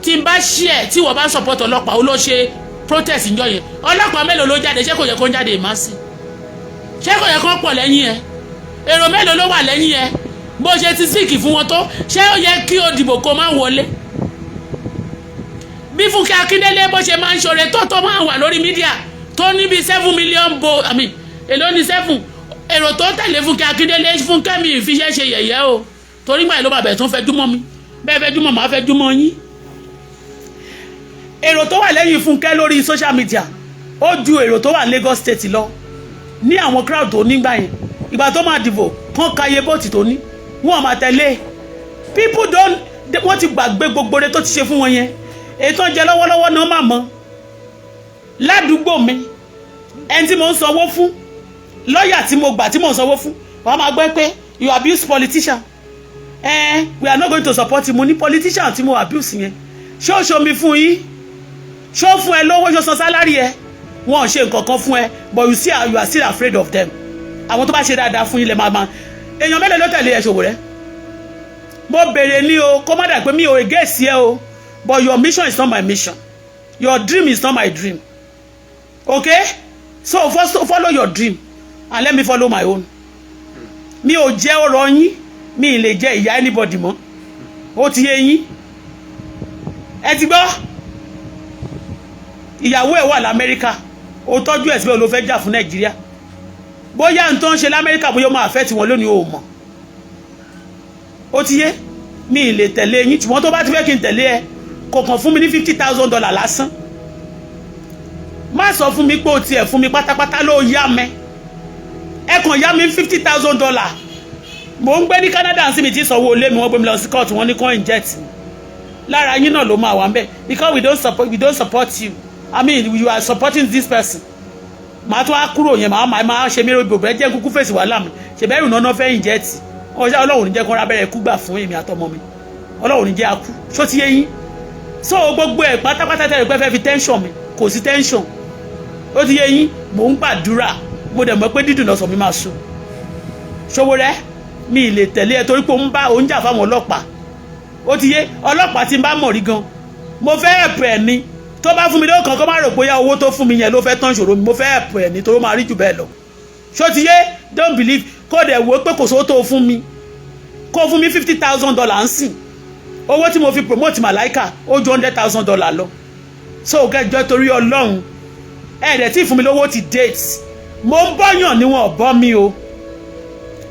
tí n bá ṣí ẹ̀, tí wọ́n bá ń support ọlọ́pàá, ó ló ṣe protest níjọ́ yẹn. Ọlọ́pàá mélòó ló jáde? Ṣé kò yẹ kó ń jáde ìmásí? Ṣé kò yẹ kó pọ̀ lẹ́yìn ẹ̀? Èrò mélòó ló wà lẹ́yìn ẹ̀? Bó ṣe ti speak fún wọn tó, ṣé ó yẹ kí o dìbò kó má wọlé? Bí Fúnkẹ́ Akíndélé bó ṣe máa ń ṣoore tó máa wà lórí media, tó ní bíi 7 million bo, I mean, èló ní seven èrò tó tẹ̀lé Fúnkẹ́ Akíndélé. Fúnkẹ́, mi ìfiṣẹ́ ṣe yẹ̀yẹ́ o, torí gbà ló bàbẹ̀ tó ń fẹ́ júmọ́ mi bẹ́ẹ̀ fẹ́ júmọ́, màá fẹ́ júmọ́ yín. Èrò tó wà lẹ́yìn Fúnkẹ́ lórí social media, ó ju èrò tó wà ní Lagos State lọ ní àwọn crowd tó nígbà yẹn. Ìgbà tó máa dìbò kán, ka iye vote tó ní, wọ́n máa tẹ̀lé. People don, wọ́n ti gbàgbé gbogbo rẹ tó ti ṣe fún wọn yẹn. Èyí tó ń jẹ lọ́wọ́lọ́wọ́ náà máa mọ̀. Ládùúgbò mi, ẹni tí mo ń sanwó fún, lọ́ọ̀yà tí mo gbà tí mo ń sanwó fún, wọ́n máa gbọ́ pé, "You abuse politician." We are not going to support you. Mo ní politician tí mo abuse yẹn, ṣé ó ṣomi fún yín? Ṣé ó fún ẹ lówó? Ṣó san salary ẹ? Wọn ò ṣe nǹkan kan fún ẹ, but you see, you are still afraid of them. Àwọn tó bá ṣe dáadáa fún yín lẹ máa máa. Èèyàn mélòó ló tẹ̀lé ẹ, Sowore? Mo béèrè ní o, kó má dà pé mi ò against ẹ o, but your mission is not my mission, your dream is not my dream, okay? So first, follow your dream and let me follow my own. Mi ò jẹ́ ọ̀rọ̀ yín, mi ì lè jẹ́ ìyá anybody mọ́. Ó ti yé yín? Ẹ ti gbọ́, ìyàwó ẹ̀ wà lamẹ́ríkà, ó tọ́jú ẹ̀ síbẹ̀, ló fẹ́ jà fún Nàìjíríà. Bóyá n tó ń ṣe lamẹ́ríkà, bóyá ó máa fẹ́ tiwọn lónìí, ò mọ̀. Ó ti yé mi, ì lè tẹ̀lé yín. Ṣùgbọ́n tó bá ti fẹ́ kí n tẹ̀lé ẹ, kò kàn fún mi ní $50,000 lásán. Má sọ fún mi pé o tiẹ̀ fún mi pátápátá, ló yá mi. Ẹ kàn yá mi $50,000. Mò ń gbé ní Canada sí mi tí sanwó ilé mi, wọ́n gbé mi lọ sí court, wọ́n ní kàn inject mi. Lára yín náà ló máa wà ń bẹ̀ because we don't support you. I mean, you are supporting this person. Màá tún á kúrò yẹn, màá máa ṣe mí rògbò bẹ́ẹ̀ jẹ́ kúkú fèsì wàhálà mi. Ṣèbẹ́rù náà fẹ́ inject ọjà. Ọlọ́run ní jẹ́ kó rábẹ́rẹ́ kú gbà fún èmi àtọmọ mi. Ọlọ́run ní jẹ́ akú. Ṣó ti yé yín? So gbogbo ẹ̀ pátápátá tẹ̀lé pé fẹ́ fi tension mi, kò sí tension. Ó ti yé yín? Mò ń gbàdúrà, mo dẹ̀ mọ̀ pé dídùn lọ́sàn mi máa so. Sowore, mi ì lè tẹ̀lé ẹ torí pé ó ń bá òun jà fáwọn ọlọ́pàá. Ó ti yé? Ọlọ́pàá tí ń bá mọ̀ rí gan, mo fẹ́ ẹ̀pẹ̀ ẹ̀ ni. Tó bá fún mi lówó kan, kó má rò bóyá owó tó fún mi yẹn ló fẹ́ tán ìṣòro mi. Mo fẹ́ ẹ̀pẹ̀ ẹ̀ ni torí ó máa rí jù bẹ́ẹ̀ lọ. Ṣó ti yé? Don't believe. Kó dẹ̀ wò ó pé kò sówó tó fún mi. Kó fún mi $50,000 ń sìn, owó tí mo fi promote Màláìka ó ju $100,000 lọ. So kẹjọ, torí Ọlọ́run, ẹ dẹ̀ tí fún mi lówó ti date. Mo ń bọ́yàn níwọ̀n ọ̀bọ mi o.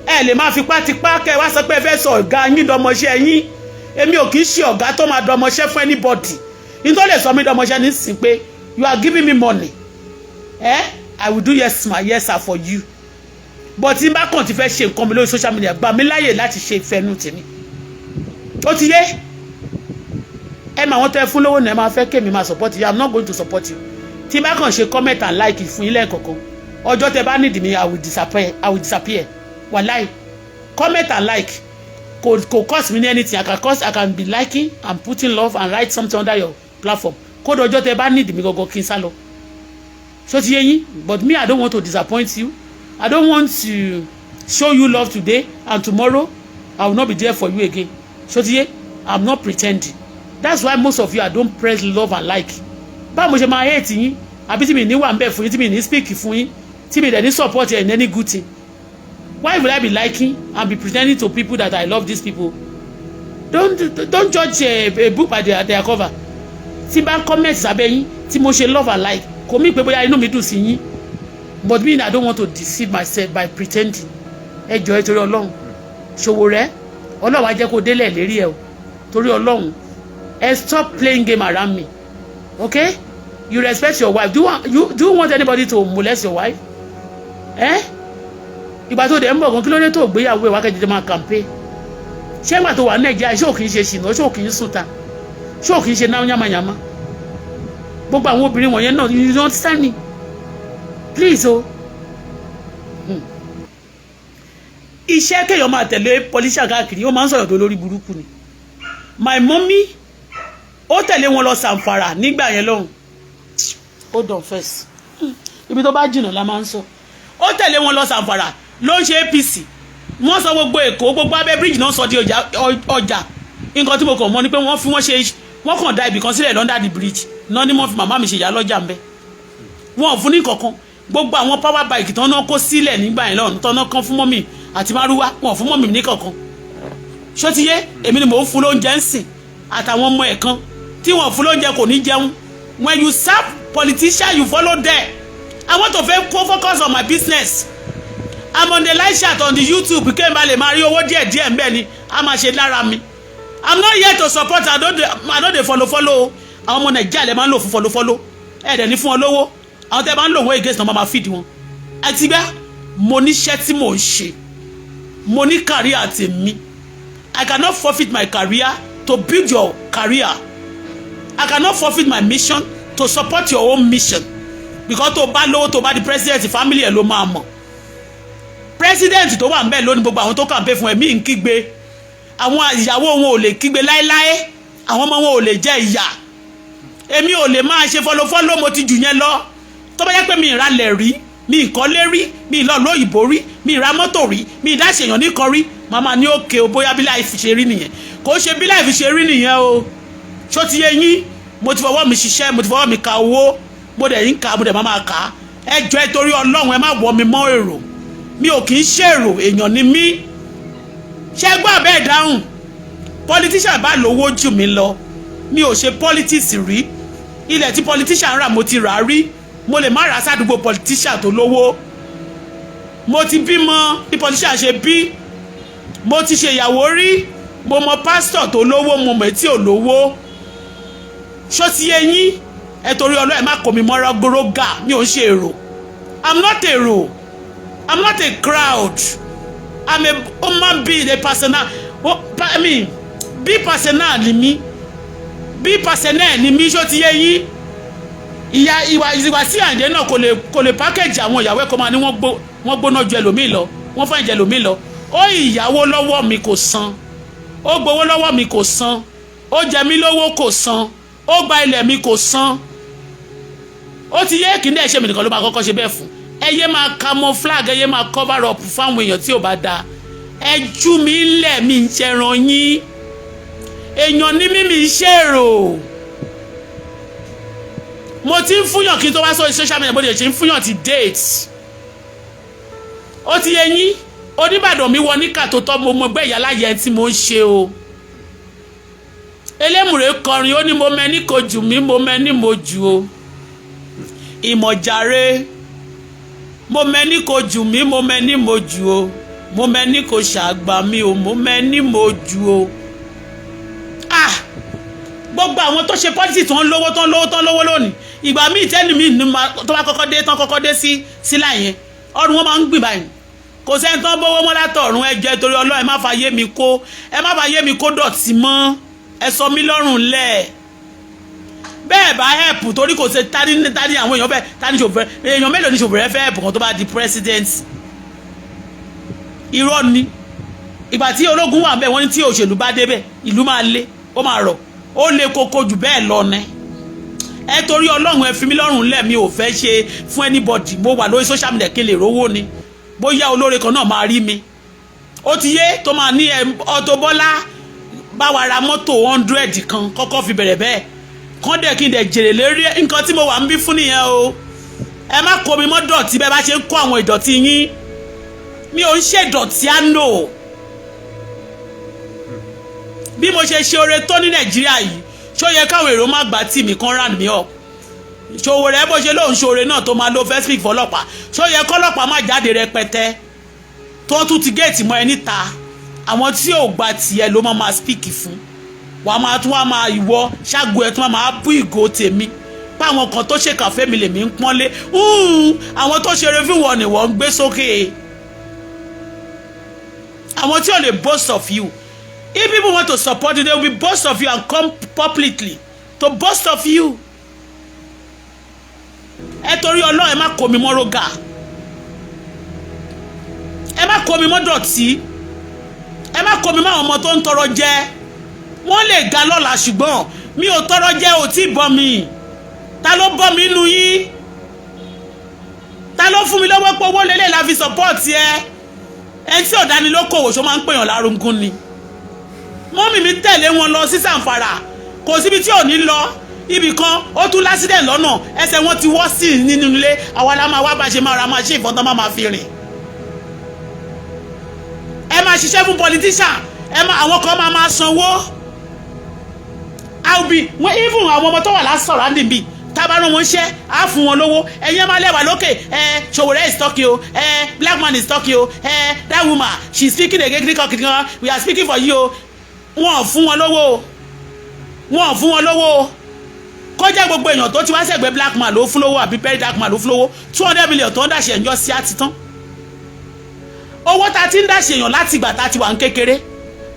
Ẹ lè máa fipá tipá kẹ wá sọ pé ẹ fẹ́ sọ ọ̀gá yín dọmọṣẹ́ yín. Èmi ò kì í ṣe ọ̀gá tó máa dọmọṣẹ́ fún anybody. Ní tó lè sọ mí dọmọṣẹ́ nísìn pé you are giving me money. I will do yes ma, yes sir for you. But tí n bá kàn ti fẹ́ ṣe nǹkan mi lórí social media, gbà mí láyè láti ṣe ìfẹ́nu tèmi. Ó ti yé ẹ mà. Wọ́n tẹ́ fún lówó náà, ẹ máa fẹ́ kémi máa support you. I'm not going to support you. Tí n bá kàn ṣe comment and like fún yín lẹ́ẹ̀kọ̀kan, ọjọ́ tẹ bá need mi, I will disappear, I will disappear. Wàláì, comment and like kò cost me anything. I can be liking and putting love and write something under your platform. Kódà ọjọ́ tẹ bá need mi gangan, kí n sá lọ. Ṣó ti yé yín? But me, I don't want to disappoint you. I don't want to show you love today and tomorrow I will not be there for you again. Ṣó ti yé? I'm not pretending. That's why most of you, I don't press love and like. Báwo mo ṣe máa hate yín, àbí tí mi ní wà ń bẹ̀ fún yín, tí mi ní speak fún yín, tí mi dẹ̀ ní support in any good thing? Why will I be liking and be pretending to people that I love these people? Don't judge a book by their cover. Tí bá comment sábẹ́ yín, tí mo ṣe love and like, kò mí pé bóyá inú mi dùn sí yín. But me, I don't want to deceive myself by pretending. Ẹ jọ̀ọ́, ẹ torí Ọlọ́run, ṣòwò rẹ, Ọlọ́run á jẹ́ kó délẹ̀ lérí ẹ o. Torí Ọlọ́run, ẹ stop playing game around me, okay? You respect your wife. Do you want anybody to molest your wife? Eh? Ìgbà tó dẹ̀ ń bọ̀ gan, kí ló dé tó gbéyàwó ẹ̀ wá kẹ́jọ́ máa campaign? Ṣé ìgbà tó wà ní Nàìjíríà, ṣé ò kì í ṣe ṣìnà? Ṣé ò kì í sùn ta? Ṣé ò kì í ṣe náà yàmàyàmà? Gbogbo àwọn obìnrin wọ̀nyẹn náà, you don't understand me, please o. Iṣẹ́ kéèyàn máa tẹ̀lé politician káàkiri, ó máa ń sọ̀rọ̀ tó lórí burúkú ni. My mommy, ó tẹ̀lé wọn lọ Sàǹfàrà nígbà yẹn lọ́hùn. Hold on first. Ibi tó bá jìnnà la máa ń sọ. Ó tẹ̀lé wọn lọ Sàǹfàrà, ló ń ṣe APC. Wọ́n sọ gbogbo Èkó, gbogbo abẹ́ bíríìjì náà sọ di ọjà. Nǹkan tí mo kàn mọ̀ ni pé wọ́n fi wọ́n ṣe, wọ́n kàn da ibì kan sílẹ̀ under the bridge náà ni wọ́n fi màmá mi ṣe ìyá lọ́jà ń bẹ́. Wọn ò fún ní kankan. Gbogbo àwọn power bike tán náà kó sílẹ̀ nígbà yẹn lọ́run, tán náà kán fún mummy àti márúwá, wọn ò fún mummy ní kankan. Ṣó ti yé? Èmi ni mò ń fún lóúnjẹ ń sìn, àtàwọn ọmọ ẹ̀ kan tí wọn fún lóúnjẹ kò ní jẹun. When you serve politician, you follow there. I want to focus on my business. I'm on the live chat on the YouTube kí n bá lè máa rí owó díẹ̀ díẹ̀ mbẹ́ ni a máa ṣe lára mi. I'm not here to support. I don't dey follow follow. Àwọn ọmọ Nàìjíríà lè máa ń lò fún follow follow. Ẹ̀ dẹ̀ ní fún wọn lówó. Àwọn tẹ́ bá ń lò wọ́n against náà, máa feed wọn. Àti bẹ́ẹ̀, mo níṣẹ́ tí mò ń ṣe, mo ní career tèmi. I cannot forfeit my career to build your career. I cannot forfeit my mission to support your own mission, because tó bá lówó, tó bá di president, family ẹ̀ ló máa mọ̀. President tó wà ń bẹ̀ lónìí, gbogbo àwọn tó campaign fún ẹ̀mí ń kígbe. Àwọn ìyàwó wọn ò lè kígbe láéláé, àwọn ọmọ wọn ò lè jẹ ìyà. Èmi ò lè máa ṣe follow follow. Mo ti jù yẹn lọ. Tó bá yẹ pé mi ìralẹ̀ rí, mi ìkọ́lé rí, mi ìlọ lóyìnbó rí, mi ìra mọ́tò rí, mi ìdáṣèyàn nìkan rí, màmá ní òkè o, bóyá bí life ṣe rí nìyẹn. Kò ṣe bí life ṣe rí nìyẹn o. Ṣó ti yé yín? Mo ti fọwọ́ mi ṣiṣẹ́, mo ti fọwọ́ mi ka owó, mo dẹ̀ ń ka, mo dẹ̀ máa kà á. Ẹ jọ̀ọ́, ẹ torí Ọlọ́run, ẹ má wọ́ mi mọ́ èrò. Mi ò kì í ṣèrò, èèyàn ni mí. Ṣé gbọ́ abẹ́ ìdáhùn? Politician bá lówó jù mí lọ, mi ò ṣe politics rí. Ilẹ̀ tí politician rà, mo ti rà á rí. Mo lè má rà á sádùúgbò politician tó lówó. Mo ti bímọ bí politician ṣe bí. Mo ti ṣe ìyàwó rí. Mo mọ pásítọ̀ tó lówó, mo mọ̀ tí ò lówó. Ṣó ti yé yín? Ẹ torí Ọlọ́ọ̀, ẹ má kó mi mọ́ra gbórógà. Mi ò ń ṣe èrò. I'm not èrò, I'm not a crowd. I'm a human being, a personal, I mean, bí personal ni mí, bí personnel ni mí. Ṣó ti yé yín? Ìyá ìwà ìwà sí àǹdé náà kò lè package àwọn ìyàwó ẹ̀ kó máa ní wọ́n gbóná ju ẹlòmíì lọ, wọ́n fẹ́ jẹ ẹlòmíì lọ. Ó ìyàwó lọ́wọ́ mi kò san, ó gbowó lọ́wọ́ mi kò san, ó jẹ mí lówó kò san, ó gba ilẹ̀ mi kò san. Ó ti yé. Kí ní ẹ̀ ṣe mi nìkan ló máa kọ́kọ́ ṣe bẹ́ẹ̀ fún? Ẹ yé máa camouflage, ẹ yé máa cover up fáwọn èèyàn tí ò bá dáa. Ẹ jú mi lẹ̀, mi ń ṣẹran yín. Èèyàn ní mímí ń ṣèrò. Mo ti ń fúnyàn kí n tó wá sórí social media. Mo lè ṣe ń fúnyàn ti date. Ó ti yé yín? Oníbàdàn mi wọ níkà tó tọ́. Mo mọ gbẹ́ ìyá láyé tí mo ń ṣe o. Elémùrè kọrin, ó ní mo mẹ́ni kò jù mí, mo mẹ́ni mo jù o. Ìmọ̀jàre, mo mẹ́ni kò jù mí, mo mẹ́ni mo jù o. Mo mẹ́ni kò ṣàgbà mi o, mo mẹ́ni mo jù o. Ah, gbogbo àwọn tó ṣe politics tó ń lówó, tó ń lówó, tó ń lówó lónìí, Ìgbà míì tẹ́ni mi tó bá kọ́kọ́ dé tán, kọ́kọ́ dé sí sílà yẹn, ọrùn wọn máa ń gbìn báyìí. Kò sẹ́ni tán bówó mọ́ látọ̀run. Ẹ jẹ́ torí Ọlọ́run, ẹ má fa yé mi kó, ẹ má fa yé mi kó dọ̀tí mọ́. Ẹ sọ mí lọ́rùn lẹ̀ bẹ́ẹ̀ bá help, torí kò ṣe tani tani àwọn èèyàn fẹ́ tani ṣòfẹ́. Èèyàn mélòó ni Ṣòwòrẹ́ fẹ́ help kan tó bá di president? Irọ́ ni. Ìgbà tí ológun wà bẹ́ẹ̀, wọ́n ní tí òṣèlú bá débẹ̀, ìlú máa le, ó máa rọ̀, ó le koko jù bẹ́ẹ̀ lọ ní. Ẹ torí Ọlọ́run, ẹ fi mí lọ́rùn lẹ̀. Mi ò fẹ́ ṣe fún anybody. Mo wà lórí social media kí n lè rówó ni. Bóyá olóore kan náà máa rí mi, ó ti yé, tó máa ní Auto Bola bá wa ra mọ́tò 100 kan, kọ́kọ́ fi bẹ̀rẹ̀ bẹ́ẹ̀, kán dẹ̀ kí n dẹ̀ jèrè lérí nǹkan tí mo wà ń bí fún nìyẹn o. Ẹ má kó mi mọ́ dọ̀tí bẹ́ẹ̀ bá ṣe ń kó àwọn ìdọ̀tí yín. Mi ò ń ṣèdọ̀tí àná. Bí mo ṣe ṣe oore tó ní Nàìjíríà yìí, ṣó yẹ káwọn èrò má gbà tì mí kan ràn mí up? Ṣòwò rẹ bó ṣe lóun ṣoore náà tó máa lo first speak fọlọ́pàá, ṣó yẹ kọ́lọ́pàá má jáde rẹpẹtẹ tó tún ti géètì mọ́ ẹ níta? Àwọn tí ò gba tiẹ̀ ló máa speak fún. Wàá máa tún wá máa ìwọ ṣáàgó ẹ tún máa bú ìgò tèmi páwọn kan tó ṣèkà fẹ́mi lèmi ń pọ́nlé. Àwọn tó ṣeré fún wọn ni wọ́n ń gbé sókè, àwọn tí ò lè boast of you. If people want to support you, they will be boast of you and come publicly to boast of you. Ẹ torí Ọlọ́run, ẹ má kó mi mọ́ rógà, ẹ má kó mi mọ́ dọ̀tí, ẹ má kó mi mọ́ àwọn ọmọ tó ń tọrọ jẹ. Wọ́n lè ga lọ́la, ṣùgbọ́n mi ò tọrọ jẹ. Ò tí ì bọ́ mi. Ta ló bọ́ mi nínú yín? Ta ló fún mi lọ́wọ́ pé owó lélẹ̀ la fi support ẹ? Ẹ tí ò dánilókòwò, ṣó máa ń pèèyàn lárugún ni? Mummy mi tẹ̀lé wọn lọ sí Sàǹfàrà, kò síbi tí ò ní lọ. Ibì kan ó tún l'accident lọ́nà, ẹsẹ̀ wọn ti wọ́ sí nínú ilé. Àwa la máa wá bá ṣe máa ra máa ṣe ìfọ́n tán máa máa fi rìn. Ẹ máa ṣiṣẹ́ fún politician, ẹ máa àwọn kan máa máa sanwó. I'll be when even àwọn ọmọ tó wà lásán surrounding bíi tábà rán wọn ṣẹ́, á fún wọn lówó. Ẹ̀yin ẹ máa lẹ́wà lókè. Ẹ Sowore is talking o, ẹ black man is talking o, ẹ that woman, she speaking again, kíkọ́ kíkọ́, we are speaking for you o. Wọn ò fún wọn lówó o, wọn ò fún wọn lówó o. Kọjá gbogbo èèyàn tó ti wá sẹ̀gbẹ́ black man ló fún lówó, àbí very dark man ló fún lówó. 200 million tó ń dàṣẹ̀ ẹ̀ńjọ́ sí àti tán. Owó tá a ti ń dàṣẹ̀ èèyàn láti ìgbà tá a ti wà ń kékeré,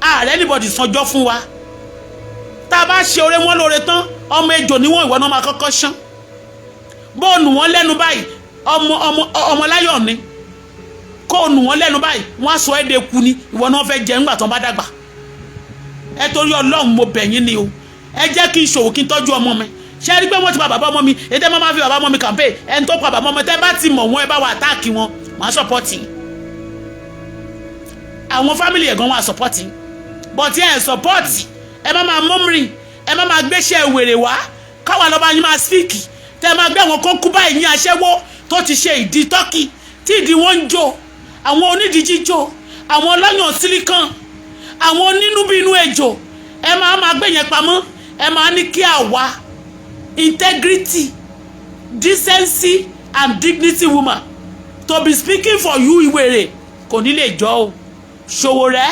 ààrẹ anybody sanjọ́ fún wa. Tá a bá ṣe oore wọn lóore tán, ọmọ ejò níwọ̀n, ìwọ náà máa kọ́kọ́ ṣán bóònù wọn lẹ́nu báyìí. Ọmọ ọmọ ọmọ láyọ̀ ni kóònù wọn lẹ́nu báyìí, wọ́n á sọ ẹ́ de ku ni. Ìwọ náà fẹ́ jẹ ńgbà tán bá dàgbà. Ẹ torí Ọlọ́run, mo bẹ̀ yín ni o. Ẹ jẹ́ kí n ṣòwò, kí n tọ́jú ọmọ mi. Ṣé ẹ rí pé wọ́n ti pa bàbá ọmọ mi? Ètò ẹ máa fi bàbá ọmọ mi campaign. Ẹni tó pa bàbá ọmọ mi, tẹ́ bá ti mọ̀ wọ́n, ẹ bá wa attack wọn, màá support. Àwọn family ẹ̀gán wọn à support, but ẹ support, ẹ má máa mọ́mìrì, ẹ má máa gbéṣẹ́ wèrè wá káwa lọ́ba yín máa speak. Tẹ́ máa gbé àwọn kan kú báyìí ní aṣẹ́wó tó ti ṣe ìdí tọ́kì tí ìdí wọn ń jò, àwọn onídìí jíjò, àwọn ọlọ́yàn silicon, àwọn onínúbínú ejò, ẹ máa máa gbé yẹn pamọ́. Ẹ máa ní kí àwa integrity, decency and dignity woman to be speaking for you. Ìwèrè kò ní lè jọ o. Ṣòwò rẹ,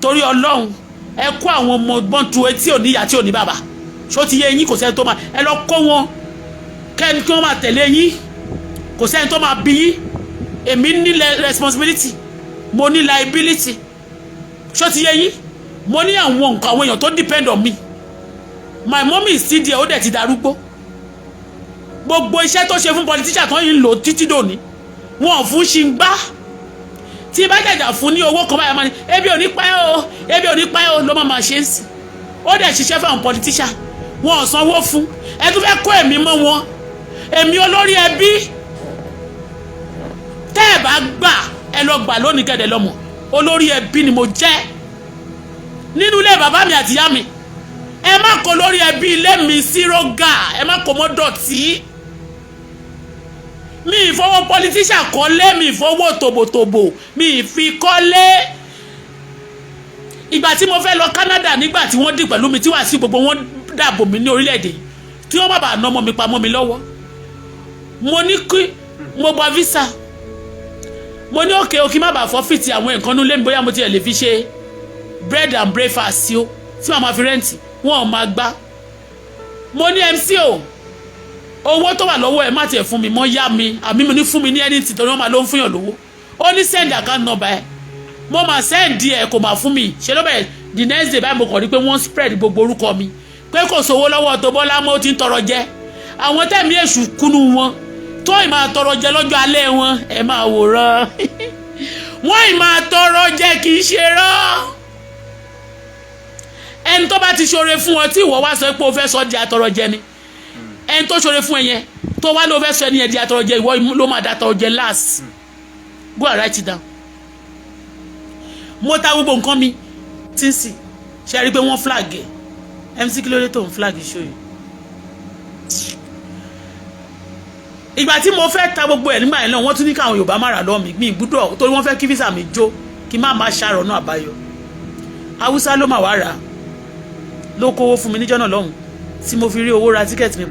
torí Ọlọ́run, ẹ kó àwọn ọmọ gbọ́n tu etí ò ní ìyá tí ò ní bàbá. Ṣó ti yé yín? Kò sẹ́ni tó máa ẹ lọ kó wọn kẹ́ni kí wọ́n máa tẹ̀lé yín. Kò sẹ́ni tó máa bí yín. Èmi ní responsibility, mo ní liability. Ṣó ti yé yín? Mo ní àwọn nǹkan, àwọn èèyàn tó depend on me. My mommy is still there, ó dẹ̀ ti darúgbó. Gbogbo iṣẹ́ tó ṣe fún politician tó ń lò títí dòní, wọn ò fún ṣì ń gbá. Tí bá jàjà fún ní owó kan báyà, máa ní ebi ò ní pa ẹ́ o, ebi ò ní pa ẹ́ o, ló máa máa ṣe é sí. Ó dẹ̀ ṣiṣẹ́ fún àwọn politician, wọn ò sanwó fún. Ẹ tún fẹ́ kó èmi mọ́ wọn, èmi olórí ẹbí. Tẹ́ ẹ bá gbà, ẹ lọ gbà lónìí kẹ́dẹ̀ lọ́mọ. Olórí ẹbí ni mo jẹ́ nínú ilé bàbá mi àtìyá mi. Ẹ má kó lórí ẹbí ilé mi sí rógà, ẹ má kó mọ́ dọ̀tí. Mi ìfọwọ́ politician kọ́lé, mi ìfọwọ́ tòbòtòbò mi ìfi kọ́lé. Ìgbà tí mo fẹ́ lọ Canada, nígbà tí wọ́n dì pẹ̀lú mi, tí wàá sí gbogbo wọn dàbò mí ní orílẹ̀-èdè, tí wọ́n bàbá ná ọmọ mi pamọ́ mi lọ́wọ́, mo ní kí mo gba visa. Mo ní òkè òkè má bàa forfeit àwọn nǹkan nílé mi, bóyá mo tiẹ̀ lè fi ṣe bread and breakfast o, tí màá ma fi rent. Wọn ò máa gbá. Mo ní MC o. Owó tó wà lọ́wọ́ ẹ̀ má tiẹ̀ fún mi mọ́, yá mi, àmì mi ní fún mi ní anything, torí wọ́n máa ló ń fún yàn lówó. Ó ní send account number ẹ̀. Mo máa send ẹ̀, kò máa fún mi. Ṣe ló bẹ̀rẹ̀? The next day báyìí, mo kàn rí pé wọ́n spread gbogbo orúkọ mi pé kò sówó lọ́wọ́ Auto Bola mọ́, ó ti ń tọrọ jẹ. Àwọn tẹ̀mí èṣù kúnnú wọn tó ì máa tọrọ jẹ lọ́jọ́ alẹ́ wọn, ẹ máa wòran. Wọ́n ì máa tọrọ jẹ, kì í ṣe rán. Ẹni tó bá ti ṣoore fún ọ, tí ìwọ wá sọ pé o fẹ́ sọ di atọrọ jẹ ni, ẹni tó ṣoore fún ẹ yẹn tó wá ló fẹ́ sọ ẹni yẹn di atọrọ jẹ, ìwọ ló máa da atọrọ jẹ last. Go and write it down. Mo ta gbogbo nǹkan mi tí ń sì ṣe rí i pé wọ́n flag ẹ̀. MC, kí ló dé tó ń flag show yìí? Ìgbà tí mo fẹ́ ta gbogbo ẹ̀ nígbà yẹn náà, wọ́n tún ní káwọn Yorùbá má rà lọ́wọ́ mi, mi gbúdọ̀, torí wọ́n fẹ́ kí visa mi jó, kí má má ṣàrònú àbáyọ. Haúsá ló mà wá rà á, ló kówó fún mi níjọ́ náà lọ́hùn tí mo fi rí owó ra ticket mi.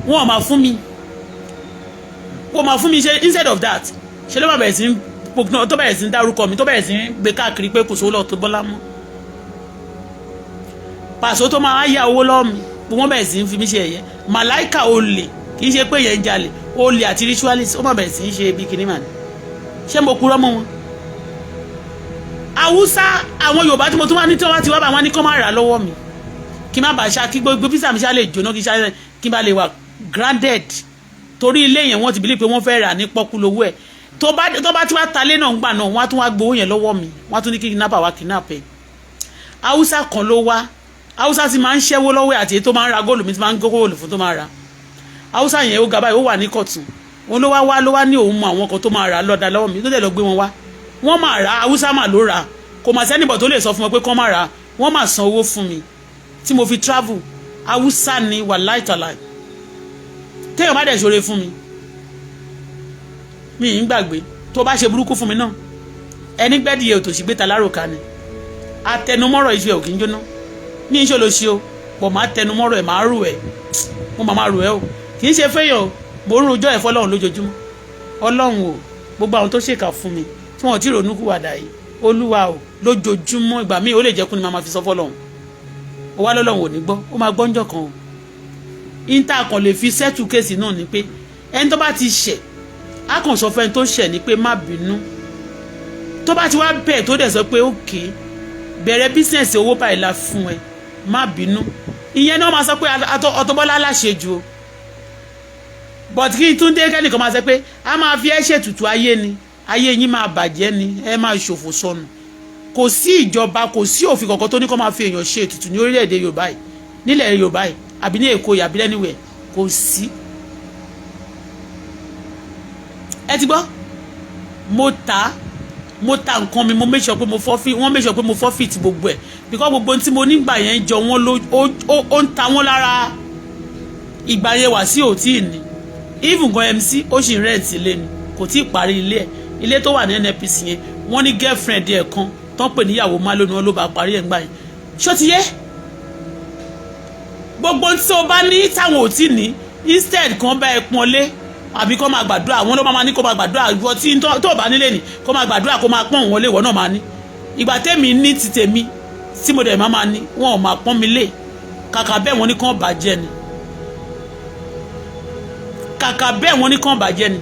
Wọ́n ò máa fún mi, wọ́n máa fún mi. Ṣe instead of that, ṣe ló máa bẹ̀rẹ̀ sí tó bẹ̀rẹ̀ sí ń dárúkọ mi, tó bẹ̀rẹ̀ sí ń gbé káàkiri pé kò sówó lọ́wọ́ tó Bọ́lá mọ́. Pàṣọ tó máa yá owó lọ́wọ́ mi, wọ́n bẹ̀rẹ̀ sí ń fi mí ṣe ẹ̀yẹ. Màláìka olè, kì í ṣe pé yẹn ń jalè, olè àti ritualist, ó máa bẹ̀rẹ̀ sí ń ṣe bí kinní màní. Ṣé mo purọ́ mọ́ wọn? Haúsá, àwọn Yorùbá tí mo tún wá ní, tí wọ́n bá ti wá bá wọn ní kọ́ máa rà lọ́wọ́ mi, kí má bàa ṣá, kí gbogbo visa mi ṣá lè jóná, kí ṣá kí n bá lè wà grounded, torí ilé yẹn, wọ́n ti believe pé wọ́n fẹ́ rà ní pọ́kú lówó ẹ̀. Tó bá tí wàá talé náà ń gbà náà, wọ́n á tún wá gbowó yẹn lọ́wọ́ mi, wọ́n á tún ní kí kidnapper wá kidnap ẹ̀. Haúsá kan ló wá, Haúsá ti máa ń ṣẹ́wó lọ́wọ́ ẹ̀ àti èyí tó máa ń ra góòlù mi, ti máa ń gó góòlù fún tó máa ra. Haúsá yẹn, ó ga báyìí, ó wà ní kọ̀tún. Òun ló wá wá, ló wá ní òun mọ àwọn kan tó máa rà lọ́dà lọ́wọ́ mi, tó dẹ̀ lọ gbé wọn wá. Wọ́n máa rà, Haúsá mà ló rà. Kò mà sẹ́nìbọ̀ tó lè sọ fún wọn pé kán máa rà. Wọ́n máa san owó fún mi tí mo fi travel. Haúsá ni, wàláì tàláì. Téèyàn bá dẹ̀ ṣoore fún mi, mi ń gbàgbé. Tó bá ṣe burúkú fún mi náà, ẹni gbẹ́dìyẹ òtòṣì gbé ta láròká ni. Atẹnumọ́rọ̀ iṣu ẹ̀ ò kí ń jóná. Ní iṣẹ́ ló ṣe o pọ̀, máa tẹnumọ́rọ̀ ẹ̀, máa rù ẹ̀, mo máa rù ẹ́ o. Kì í ṣe fẹ́yàn o, mo ń rojọ́ ẹ̀ fọlọ́run lójoojúmọ́. Ọlọ́run o, gbogbo àwọn tó ṣèkà fún mi tí wọn ò tí ì ronú kúwàdà yìí, Olúwa o, lójoojúmọ́, ìgbà míì ó lè jẹ́ kún ni màá fi sọ fọlọ́run. Ó wá lọ́lọ́run ò ní gbọ́, ó máa gbọ́ ńjọ́ kan o. Ìta kan lè fi settle case náà ni pé ẹni tó bá ti ṣẹ̀, á kàn sọ fẹ́ni tó ṣẹ̀ ni pé má bínú. Tó bá ti wá bẹ́ẹ̀, tó dẹ̀ sọ pé okay, bẹ̀rẹ̀ business, owó báyìí la fún ẹ, má bínú, ìyẹn náà máa sọ pé Auto Bola láṣejù o. But kí n tún dé, kẹ́nìkan máa sọ pé a máa fi ẹ́ ṣètùtù ayé ni, ayé yín máa bàjẹ́ ni, ẹ máa ṣòfò sọnù. Kò sí ìjọba, kò sí òfin kankan tó ní kó máa fi èèyàn ṣe ètùtù ní orílẹ̀-èdè Yorùbá yìí, nílẹ̀ Yorùbá yìí, àbí ní Èkó yìí, àbí anywhere, kò sí. Ẹ ti gbọ́, mo ta nǹkan mi, mo make sure pé mo forfeit, wọ́n make sure pé mo forfeit gbogbo ẹ̀, because gbogbo tí mo nígbà yẹn jọ wọ́n ló ó ń ta wọ́n lára. Ìgbà yẹn wà sí òtí ní even gan, MC ó sì rent ilé ni, kò tí ì parí ilé ẹ̀. Ilé tó wà ní NNPC yẹn, wọ́n ní girlfriend ẹ̀ kan tó ń pè níyàwó má lónìí, wọn ló bá parí ẹ̀ ń gbà yẹn. Ṣó ti yé? Gbogbo tí o bá ní táwọn ò tí ní, instead kan bá ẹ pọ́nlé àbí kó máa gbàdúrà, àwọn ló máa ní kó máa gbàdúrà. Ìwọ tí tó bá nílé ni kó máa gbàdúrà, kó máa pọ́n òun lé, ìwọ náà máa ní. Ìgbà tẹ́mi ní ti tèmi tí mo dẹ̀ máa ní, wọn ò máa pọ́n mi lé. Kàkà bẹ́ẹ̀, wọ́n ní kán bàjẹ́ ni. Kàkà bẹ́ẹ̀, wọ́n ní kán bàjẹ́ ni.